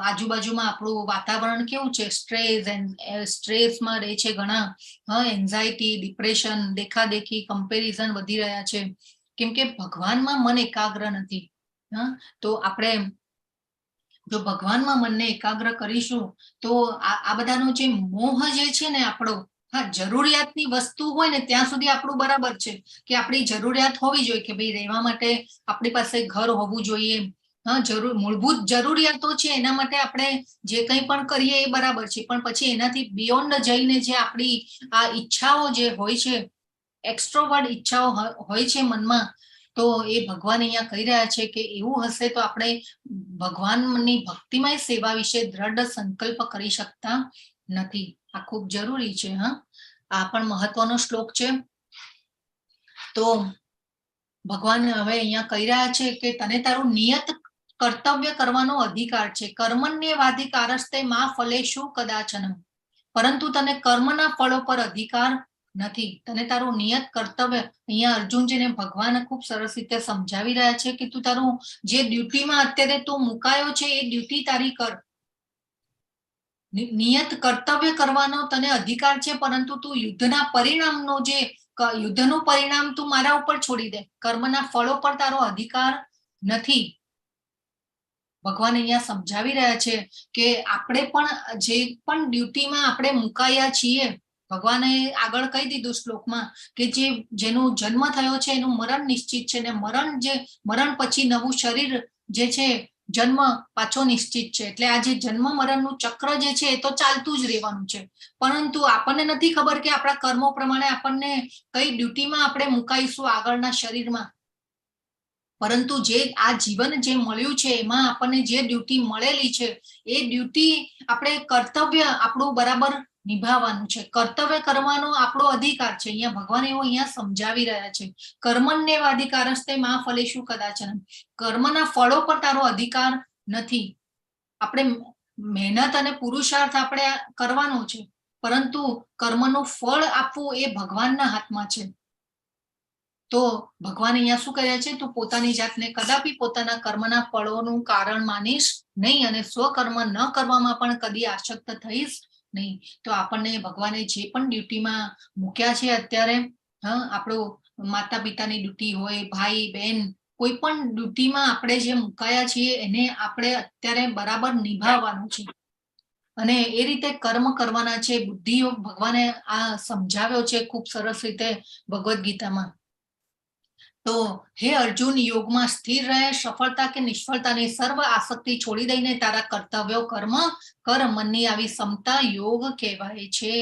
આજુબાજુમાં આપણું વાતાવરણ કેવું છે, સ્ટ્રેસ એન્ડ સ્ટ્રેસમાં રહે છે ઘણા. હા, એન્ઝાયટી, ડિપ્રેશન, દેખાદેખી, કમ્પેરિઝન વધી રહ્યા છે, કેમ કે ભગવાનમાં મન એકાગ્ર નથી. હા, તો આપણે જો ભગવાનમાં મનને એકાગ્ર કરીશું તો આ બધાનો જે મોહ જે છે ને આપણો, હા, જરૂરિયાતની વસ્તુ હોય ને ત્યાં સુધી આપણું બરાબર છે કે આપણી જરૂરિયાત હોવી જોઈએ કે ભાઈ રહેવા માટે આપણી પાસે ઘર હોવું જોઈએ. હા, જરૂર મૂળભૂત જરૂરિયાતો છે એના માટે આપણે જે કંઈ પણ કરીએ એ બરાબર છે, પણ પછી એનાથી બિયોન્ડ જઈને જે આપણી આ ઈચ્છાઓ જે હોય છે, એક્સ્ટ્રોવર્ડ ઈચ્છાઓ હોય છે મનમાં, તો એ ભગવાન અહીંયા કહી રહ્યા છે કે એવું હશે તો આપણે ભગવાનની ભક્તિમય સેવા વિશે દ્રઢ સંકલ્પ કરી શકતા નથી. આ ખૂબ જરૂરી છે. હા, આ પણ મહત્વનો શ્લોક છે. તો ભગવાન હવે અહીંયા કહી રહ્યા છે કે તને તારું નિયત કર્તવ્ય કરવાનો અધિકાર છે. કર્મણ્યેવાધિકારસ્તે મા ફલેષુ કદાચન, પરંતુ તને કર્મના ફળો પર અધિકાર નથી. તને તારું નિયત કર્તવ્ય, અહીંયા અર્જુનજીને ભગવાન ખૂબ સરસ રીતે સમજાવી રહ્યા છે કે તું તારું જે ડ્યુટીમાં અત્યારે તું મુકાયો છે એ ડ્યુટી તારી કર. નિયત કર્તવ્ય કરવાનો તને અધિકાર છે, પરંતુ તું યુદ્ધના પરિણામનો જે યુદ્ધનું પરિણામ તું મારા ઉપર છોડી દે, કર્મના ફળો પર તારો અધિકાર નથી. ભગવાન અહીંયા સમજાવી રહ્યા છે કે આપણે પણ જે પણ ડ્યુટીમાં આપણે મુકાયા છીએ, ભગવાને આગળ કહી દીધું શ્લોકમાં કે જેનો જન્મ થયો છે એનું મરણ નિશ્ચિત છે, ને મરણ પછી નવું શરીર જે છે જન્મ પાછો નિશ્ચિત છે. એટલે આ જે જન્મ મરણનું ચક્ર જે છે એ તો ચાલતું જ રહેવાનું છે, પરંતુ આપણને નથી ખબર કે આપણા કર્મો પ્રમાણે આપણને કઈ ડ્યુટીમાં આપણે મુકાઈશું આગળના શરીરમાં. પરંતુ જે આ જીવન જે મળ્યું છે એમાં આપણને જે ડ્યુટી મળેલી છે એ ડ્યુટી આપણે કર્તવ્ય આપણું બરાબર નિભાવવાનું છે. કર્તવ્ય કરવાનો આપણો અધિકાર છે. અહીંયા ભગવાન એવો અહીંયા સમજાવી રહ્યા છે, કર્મણ્યેવ અધિકારસ્તે મા ફલેષુ કદાચન. કર્મના ફળો પર તારો અધિકાર નથી. આપણે મહેનત અને પુરુષાર્થ આપણે કરવાનો છે, પરંતુ કર્મનું ફળ આપવું એ ભગવાનના હાથમાં છે. તો ભગવાન અહીંયા શું કહે છે? તું પોતાની જાતને કદાપી પોતાના કર્મના ફળોનું કારણ માનીશ નહીં અને સ્વકર્મ ન કરવામાં પણ કદી આસક્ત થઈશ નહીં. તો આપણને ભગવાને જે પણ ડ્યુટીમાં મૂક્યા છે અત્યારે, હા, આપણું માતા પિતાની ડ્યુટી હોય, ભાઈ બહેન, કોઈ પણ ડ્યુટીમાં આપણે જે મુકાયા છીએ એને આપણે અત્યારે બરાબર નિભાવવાનું છે અને એ રીતે કર્મ કરવાના છે. બુદ્ધિયોગ ભગવાને આ સમજાવ્યો છે ખૂબ સરસ રીતે ભગવદ્ ગીતામાં. તો હે અર્જુન, યોગમાં સ્થિર રહે, સફળતા કે નિષ્ફળતાની સર્વ આસક્તિ છોડી દઈને તારા કર્તવ્યો કર્મ કર. મનની આવી ક્ષમતા યોગ કહેવાય છે.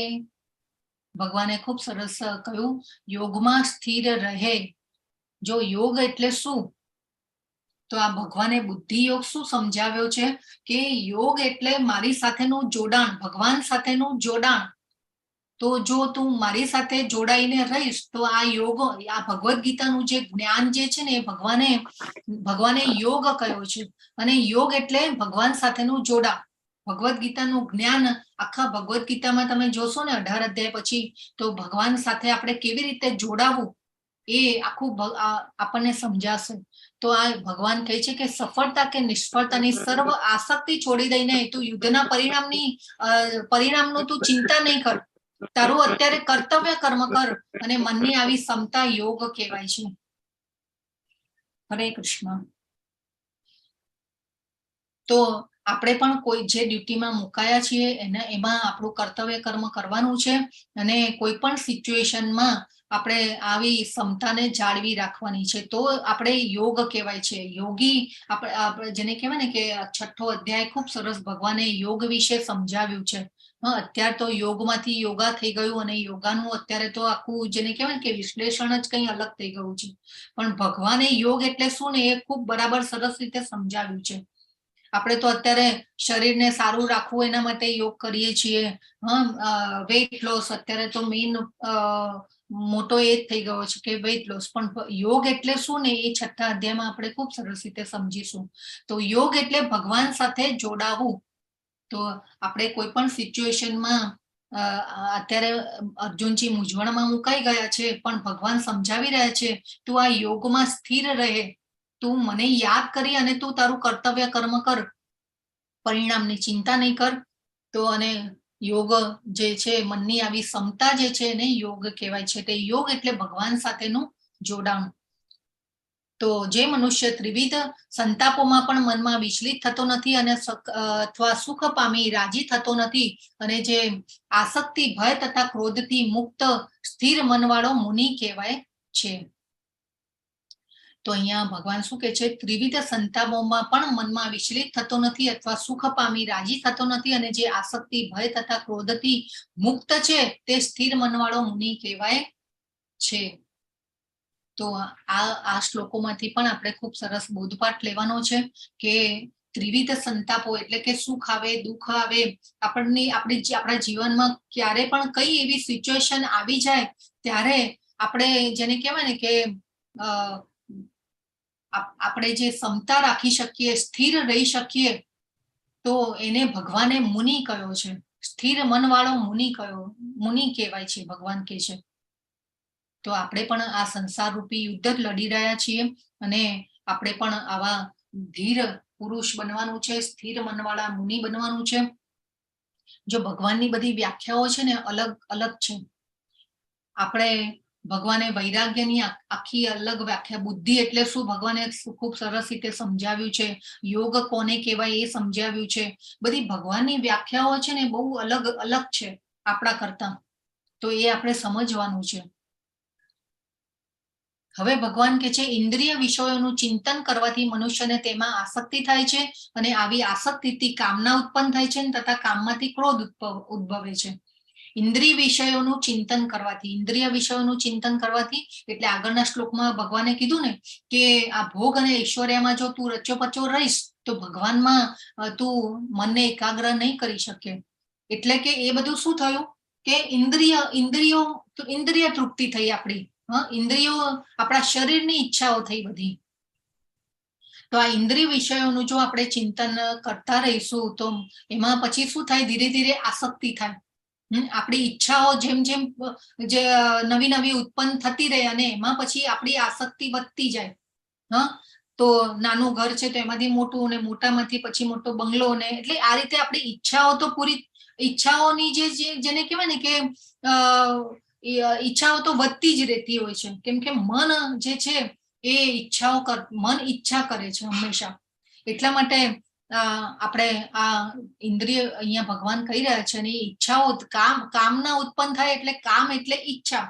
ભગવાને ખૂબ સરસ કહ્યું, યોગમાં સ્થિર રહે. જો યોગ એટલે શું? તો આ ભગવાને બુદ્ધિ યોગ શું સમજાવ્યો છે કે યોગ એટલે મારી સાથેનું જોડાણ, ભગવાન સાથેનું જોડાણ. તો જો તું મારી સાથે જોડાઈને રહીશ તો આ યોગ, આ ભગવદ્ ગીતાનું જે જ્ઞાન જે છે ને એ ભગવાને ભગવાને યોગ કહ્યો છે. અને યોગ એટલે ભગવાન સાથેનું જોડાણ. ભગવદ્ ગીતાનું જ્ઞાન, આખા ભગવદ્ ગીતામાં તમે જોશો ને 18 અધ્યાય પછી, તો ભગવાન સાથે આપણે કેવી રીતે જોડાવું એ આખું આપણને સમજાશે. તો આ ભગવાન કહે છે કે સફળતા કે નિષ્ફળતાની સર્વ આસક્તિ છોડી દઈને તું યુદ્ધના પરિણામનું તું ચિંતા નહીં કર, તારું અત્યારે કર્તવ્ય કર્મ કર અને મનની આવી ક્ષમતા યોગ કહેવાય છે. હરે કૃષ્ણ. તો આપણે પણ કોઈ જે ડ્યુટીમાં મુકાયા છીએ એને એમાં આપણું કર્તવ્ય કર્મ કરવાનું છે અને કોઈ પણ સિચ્યુએશનમાં આપણે આવી ક્ષમતાને જાળવી રાખવાની છે, તો આપણે યોગ કહેવાય છે. યોગી આપણે આપણે જેને કહેવાય ને કે છઠ્ઠો અધ્યાય ખૂબ સરસ ભગવાને યોગ વિશે સમજાવ્યું છે. હા, અત્યારે તો યોગમાંથી યોગા થઈ ગયું અને યોગાનું અત્યારે તો આખું જેને કહેવાય ને કે વિશ્લેષણ જ કંઈ અલગ થઈ ગયું છે. પણ ભગવાને યોગ એટલે શું ને એ ખૂબ બરાબર સરસ રીતે સમજાવ્યું છે. આપણે તો અત્યારે શરીરને સારું રાખવું એના માટે યોગ કરીએ છીએ. હા, વેઇટ લોસ અત્યારે તો મેઇન મોટો એ જ થઈ ગયો છે કે વેઇટ લોસ. પણ યોગ એટલે શું ને એ છઠ્ઠા અધ્યાયમાં આપણે ખૂબ સરસ રીતે સમજીશું. તો યોગ એટલે ભગવાન સાથે જોડાવું. તો આપણે કોઈ પણ સિચ્યુએશનમાં, અત્યારે અર્જુનજી મૂંઝવણમાં મુકાઈ ગયા છે, પણ ભગવાન સમજાવી રહ્યા છે તું આ યોગમાં સ્થિર રહે, તું મને યાદ કરી અને તું તારું કર્તવ્ય કર્મ કર, પરિણામની ચિંતા નહીં કર. તો અને યોગ જે છે, મનની આવી ક્ષમતા જે છે એને યોગ કહેવાય છે. તે યોગ એટલે ભગવાન સાથેનું જોડાણ. તો જે મનુષ્ય ત્રિવિધ સંતાપોમાં પણ મનમાં વિચલિત થતો નથી અને અથવા સુખ પામી રાજી થતો નથી અને જે આસક્તિ, ભય તથા ક્રોધથી મુક્ત સ્થિર મનવાળો મુનિ કહેવાય છે. તો અહીંયા ભગવાન શું કહે છે? ત્રિવિધ સંતાપોમાં પણ મનમાં વિચલિત થતો નથી અથવા સુખ પામી રાજી થતો નથી અને જે આસક્તિ, ભય તથા ક્રોધથી મુક્ત છે તે સ્થિર મનવાળો મુનિ કહેવાય છે. તો આ આ શ્લોકોમાંથી પણ આપણે ખૂબ સરસ બોધપાઠ લેવાનો છે કે ત્રિવિધ સંતાપો એટલે કે સુખ આવે, દુઃખ આવે, આપણને આપણી આપણા જીવનમાં ક્યારે પણ કઈ એવી સિચ્યુએશન આવી જાય ત્યારે આપણે જેને કહેવાય ને કે આપણે જે ક્ષમતા રાખી શકીએ, સ્થિર રહી શકીએ, તો એને ભગવાને મુનિ કહ્યો છે. સ્થિર મનવાળો મુનિ કયો, મુનિ કહેવાય છે, ભગવાન કહે છે. તો આપણે પણ આ સંસાર રૂપી યુદ્ધ જ લડી રહ્યા છીએ અને આપણે પણ આવા ધીર પુરુષ બનવાનું છે, સ્થિર મનવાળા મુનિ બનવાનું છે. જો ભગવાનની બધી વ્યાખ્યાઓ છે ને અલગ અલગ છે. આપણે ભગવાને વૈરાગ્યની આખી અલગ વ્યાખ્યા, બુદ્ધિ એટલે શું ભગવાને ખૂબ સરસ રીતે સમજાવ્યું છે, યોગ કોને કહેવાય એ સમજાવ્યું છે. બધી ભગવાનની વ્યાખ્યાઓ છે ને બહુ અલગ અલગ છે આપણા કરતા, તો એ આપણે સમજવાનું છે. હવે ભગવાન કે છે ઇન્દ્રિય વિષયોનું ચિંતન કરવાથી મનુષ્યને તેમાં આસક્તિ થાય છે અને આવી આસક્તિથી કામના ઉત્પન્ન થાય છે તથા કામમાંથી ક્રોધ ઉદ્ભવે છે. ઇન્દ્રિય વિષયોનું ચિંતન કરવાથી, ઇન્દ્રિય વિષયોનું ચિંતન કરવાથી, એટલે આગળના શ્લોકમાં ભગવાને કીધું ને કે આ ભોગ અને ઐશ્વર્યમાં જો તું રચ્યો પચ્યો રહીશ તો ભગવાનમાં તું મનને એકાગ્ર નહીં કરી શકે. એટલે કે એ બધું શું થયું કે ઇન્દ્રિય ઇન્દ્રિયો ઇન્દ્રિય તૃપ્તિ થઈ આપણી, ઇન્દ્રિયો આપણા શરીરની ઈચ્છાઓ થઈ બધી. તો આ ઇન્દ્રિય વિષયોનું જો આપણે ચિંતન કરતા રહીશું તો એમાં પછી શું થાય, ધીરે ધીરે આસક્તિ થાય. આપણી ઈચ્છાઓ જેમ જેમ જે નવી નવી ઉત્પન્ન થતી રહે અને એમાં પછી આપણી આસક્તિ વધતી જાય. હા, તો નાનું ઘર છે તો એમાંથી મોટું ને મોટામાંથી પછી મોટો બંગલો ને, એટલે આ રીતે આપણી ઈચ્છાઓ તો પૂરી, ઈચ્છાઓની જે જેને કહેવાય ને કે ઈચ્છાઓ તો વધતી જ રહેતી હોય છે. કેમ કે મન જે છે એ ઈચ્છાઓ મન ઈચ્છા કરે છે હંમેશા. એટલા માટે આપણે આ ઇન્દ્રિય અહીંયા ભગવાન કહી રહ્યા છે અને ઈચ્છાઓ કામ, કામના ઉત્પન્ન થાય એટલે કામ એટલે ઈચ્છા,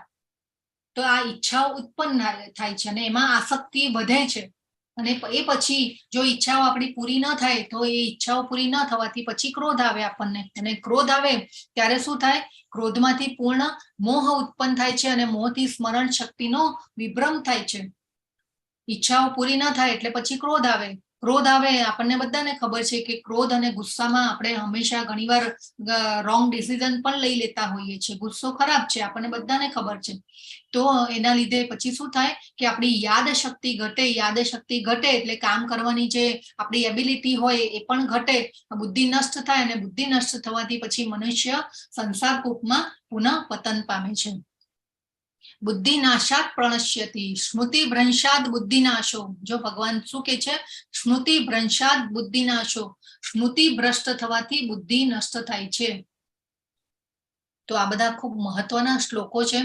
તો આ ઈચ્છાઓ ઉત્પન્ન થાય છે અને એમાં આસક્તિ વધે છે. અને એ પછી જો ઈચ્છાઓ આપણી પૂરી ન થાય તો એ ઈચ્છાઓ પૂરી ન થવાથી પછી ક્રોધ આવે આપણને, અને ક્રોધ આવે ત્યારે શું થાય, ક્રોધમાંથી પૂર્ણ મોહ ઉત્પન્ન થાય છે અને મોહથી સ્મરણ શક્તિનો વિભ્રમ થાય છે. ઈચ્છાઓ પૂરી ન થાય એટલે પછી ક્રોધ આવે, ક્રોધ આવે આપણને બધાને ખબર છે કે ક્રોધ અને ગુસ્સામાં આપણે હંમેશા ઘણીવાર રોંગ ડિસિઝન પણ લઈ લેતા હોઈએ છીએ. ગુસ્સો ખરાબ છે, આપણને બધાને ખબર છે. તો એના લીધે પછી શું થાય કે આપણી યાદ શક્તિ ઘટે, યાદ શક્તિ ઘટે એટલે કામ કરવાની જે આપણી એબિલિટી હોય એ પણ ઘટે, બુદ્ધિ નષ્ટ થાય અને બુદ્ધિ નષ્ટ થવાથી પછી મનુષ્ય સંસાર કૂપમાં પુનઃ પતન પામે છે. બુદ્ધિ નાશાત પ્રણશ્યતિ સ્મૃતિ ભ્રંશાદ બુદ્ધિ નાશો. જો ભગવાન શું કે છે, સ્મૃતિ ભ્રંશાદ બુદ્ધિ નાશો, સ્મૃતિ ભ્રષ્ટ થવાથી બુદ્ધિ નષ્ટ થાય છે. તો આ બધા ખૂબ મહત્વના શ્લોકો છે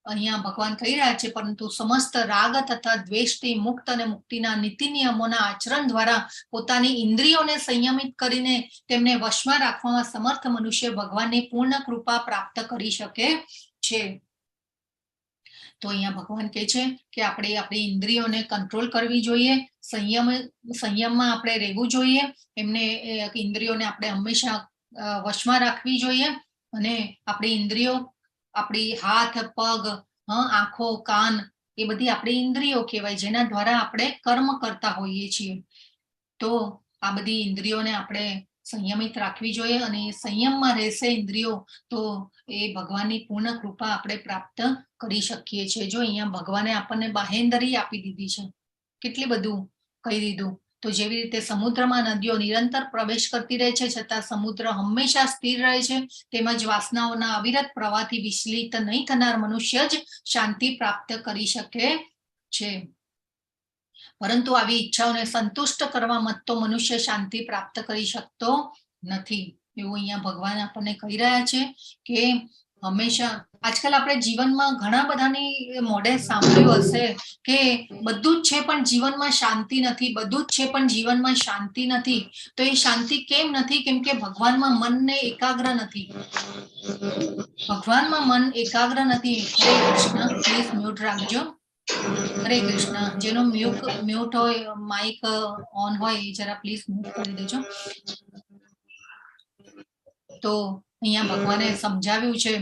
અહીંયા ભગવાન કહી રહ્યા છે. પરંતુ સમસ્ત રાગ તથા દ્વેષથી મુક્ત અને મુક્તિના નીતિ નિયમોના આચરણ દ્વારા પોતાની ઇન્દ્રિયોને સંયમિત કરીને તેમને વશમાં રાખવામાં સમર્થ મનુષ્ય ભગવાનની પૂર્ણ કૃપા પ્રાપ્ત કરી શકે છે. તો અહીંયા ભગવાન કહે છે કે આપણે આપણી ઇન્દ્રિયોને કંટ્રોલ કરવી જોઈએ, સંયમમાં આપણે રહેવું જોઈએ, એમને ઇન્દ્રિયોને આપણે હંમેશા વશમાં રાખવી જોઈએ. અને આપણી ઇન્દ્રિયો, આપણી હાથ, પગ, આંખો, કાન, એ બધી આપણી ઇન્દ્રિયો કહેવાય, જેના દ્વારા આપણે કર્મ કરતા હોઈએ છીએ. તો આ બધી ઇન્દ્રિયોને આપણે સંયમિત રાખવી જોઈએ અને સંયમમાં રહેશે ઇન્દ્રિયો તો એ ભગવાનની પૂર્ણ કૃપા આપણે પ્રાપ્ત કરી શકીએ છીએ. જો અહીંયા ભગવાને આપણને બાહેંધરી આપી દીધી છે, કેટલી બધું કહી દીધું. તો જેવી રીતે સમુદ્રમાં નદીઓ નિરંતર પ્રવેશ કરતી રહે છે છતાં સમુદ્ર હંમેશા સ્થિર રહે છે, તેમજ વાસનાઓના અવિરત પ્રવાહથી વિચલિત નહીં થનાર મનુષ્ય જ શાંતિ પ્રાપ્ત કરી શકે છે. પરંતુ આવી ઈચ્છાઓને સંતુષ્ટ કરવા મત તો મનુષ્ય શાંતિ પ્રાપ્ત કરી શકતો નથી. એવું અહીંયા ભગવાન આપણને કહી રહ્યા છે કે હંમેશા આજકાલ આપણે જીવનમાં ઘણા બધાની મોઢે સાંભળ્યું હશે કે બધું જ છે પણ જીવનમાં શાંતિ નથી, બધું જ છે પણ જીવનમાં શાંતિ નથી. તો એ શાંતિ કેમ નથી? કેમ કે ભગવાનમાં મનને એકાગ્ર નથી, ભગવાનમાં મન એકાગ્ર નથી. હરે કૃષ્ણ, પ્લીઝ મ્યુટ રાખજો. હરે કૃષ્ણ, જેનો મ્યુટ હોય, માઇક ઓન હોય એ જરા પ્લીઝ મ્યુટ કરી દેજો. તો અહીંયા ભગવાને સમજાવ્યું છે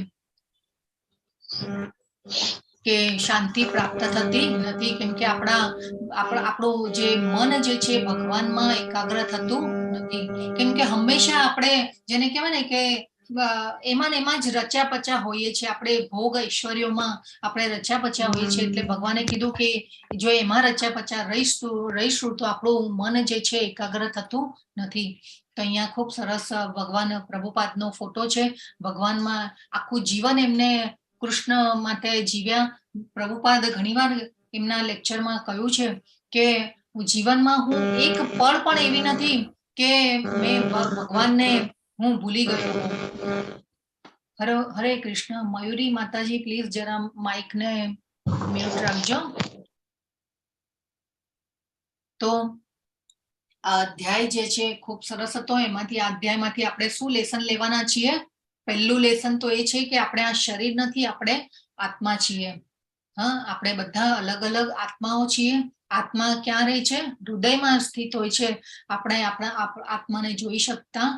કે શાંતિ પ્રાપ્ત થતી નથી, કેમ કે આપણા આપણું જે મન જે છે ભગવાનમાં એકાગ્ર થતું નથી. કેમ કે હંમેશા આપણે જેને કહેવાય ને કે એમાં ને એમાં જ રચ્યા પચ્યા હોઈએ છીએ, આપણે ભોગ ઐશ્વર્યોમાં આપણે રચ્યા પચ્યા હોઈએ છીએ. એટલે ભગવાને કીધું કે જો એમાં રચ્યા પચ્યા રહીશું તો આપણું મન જે છે એકાગ્ર થતું નથી. તો અહીંયા ખૂબ સરસ ભગવાન પ્રભુપાદનો ફોટો છે. ભગવાનમાં આખું જીવન એમને કૃષ્ણ માટે જીવ્યા. પ્રભુપાદ ઘણીવાર એમના લેક્ચરમાં કહ્યું છે કે જીવનમાં હું એક પળ પણ એવી નથી કે મેં ભગવાનને હું ભૂલી ગયો. હરે હરે કૃષ્ણ. મયુરી માતાજી પ્લીઝ જરા માઇકને મ્યુટ રાખજો. તો આ અધ્યાય જે છે ખૂબ સરસ હતો. એમાંથી આ અધ્યાયમાંથી આપણે શું લેસન લેવાના છીએ? પહેલું લેસન તો એ છે કે આપણે આ શરીર નથી, આપણે આત્મા છીએ. હા, આપણે બધા અલગ અલગ આત્માઓ છીએ. આત્મા ક્યાં રહે છે? હૃદયમાં સ્થિત હોય છે. આપણે આપણા આત્માને જોઈ શકતા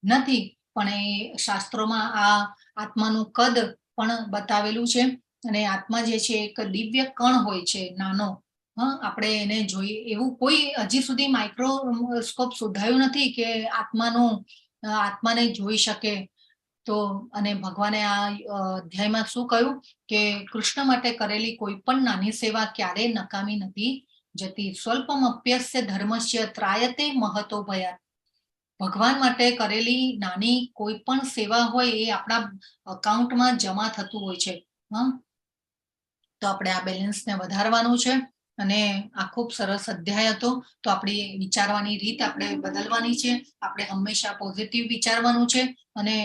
નથી, પણ એ શાસ્ત્રોમાં આ આત્માનું કદ પણ બતાવેલું છે. અને આત્મા જે છે એક દિવ્ય કણ હોય છે, નાનો. હા, આપણે એને જોઈએ એવું કોઈ હજી સુધી માઇક્રોસ્કોપ શોધાયું નથી કે આત્માનું આત્માને જોઈ શકે. તો અને ભગવાને આ અધ્યાયમાં શું કહ્યું કે કૃષ્ણ માટે કરેલી કોઈ પણ નાની સેવા ક્યારેય નકામી નથી જતી. સ્વલ્પમ અપ્યસ્ય ધર્મસ્ય ત્રાયતે મહતો ભયાત. ભગવાન માટે કરેલી નાની કોઈ પણ સેવા હોય એ આપણા અકાઉન્ટમાં જમા થતું હોય છે. હા, તો આપણે આ બેલેન્સને વધારવાનું છે અને આ ખૂબ સરસ અધ્યાય હતો. તો આપણી વિચારવાની રીત આપણે બદલવાની છે. આપણે હંમેશા પોઝિટિવ વિચારવાનું છે અને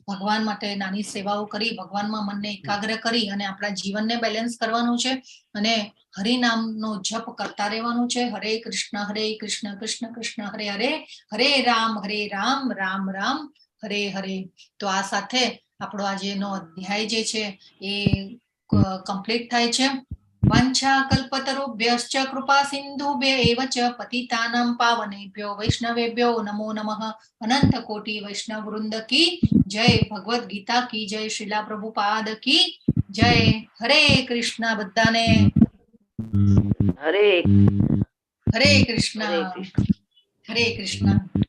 ભગવાન માટે નાની સેવાઓ કરી, ભગવાનમાં મનને એકાગ્ર કરી અને આપણા જીવનને બેલેન્સ કરવાનું છે અને હરિનામનો જપ કરતા રહેવાનું છે. હરે કૃષ્ણ હરે કૃષ્ણ કૃષ્ણ કૃષ્ણ હરે હરે, હરે રામ હરે રામ રામ રામ હરે હરે. તો આ સાથે આપણો આજેનો અધ્યાય જે છે એ કમ્પ્લીટ થાય છે. વાંછા કલ્પતરુભ્યશ્ચ કૃપા સિંધુભ્ય એવ ચ પતિતાનાં પાવનેભ્યો વૈષ્ણવેભ્યો નમો નમઃ. અનંત કોટી વૈષ્ણવ વૃંદ કી જય, ભગવદ ગીતા કી જય, શ્રીલા પ્રભુપાદ કી જય. હરે કૃષ્ણ બધાને. હરે હરે કૃષ્ણ. હરે કૃષ્ણ. હરે કૃષ્ણ.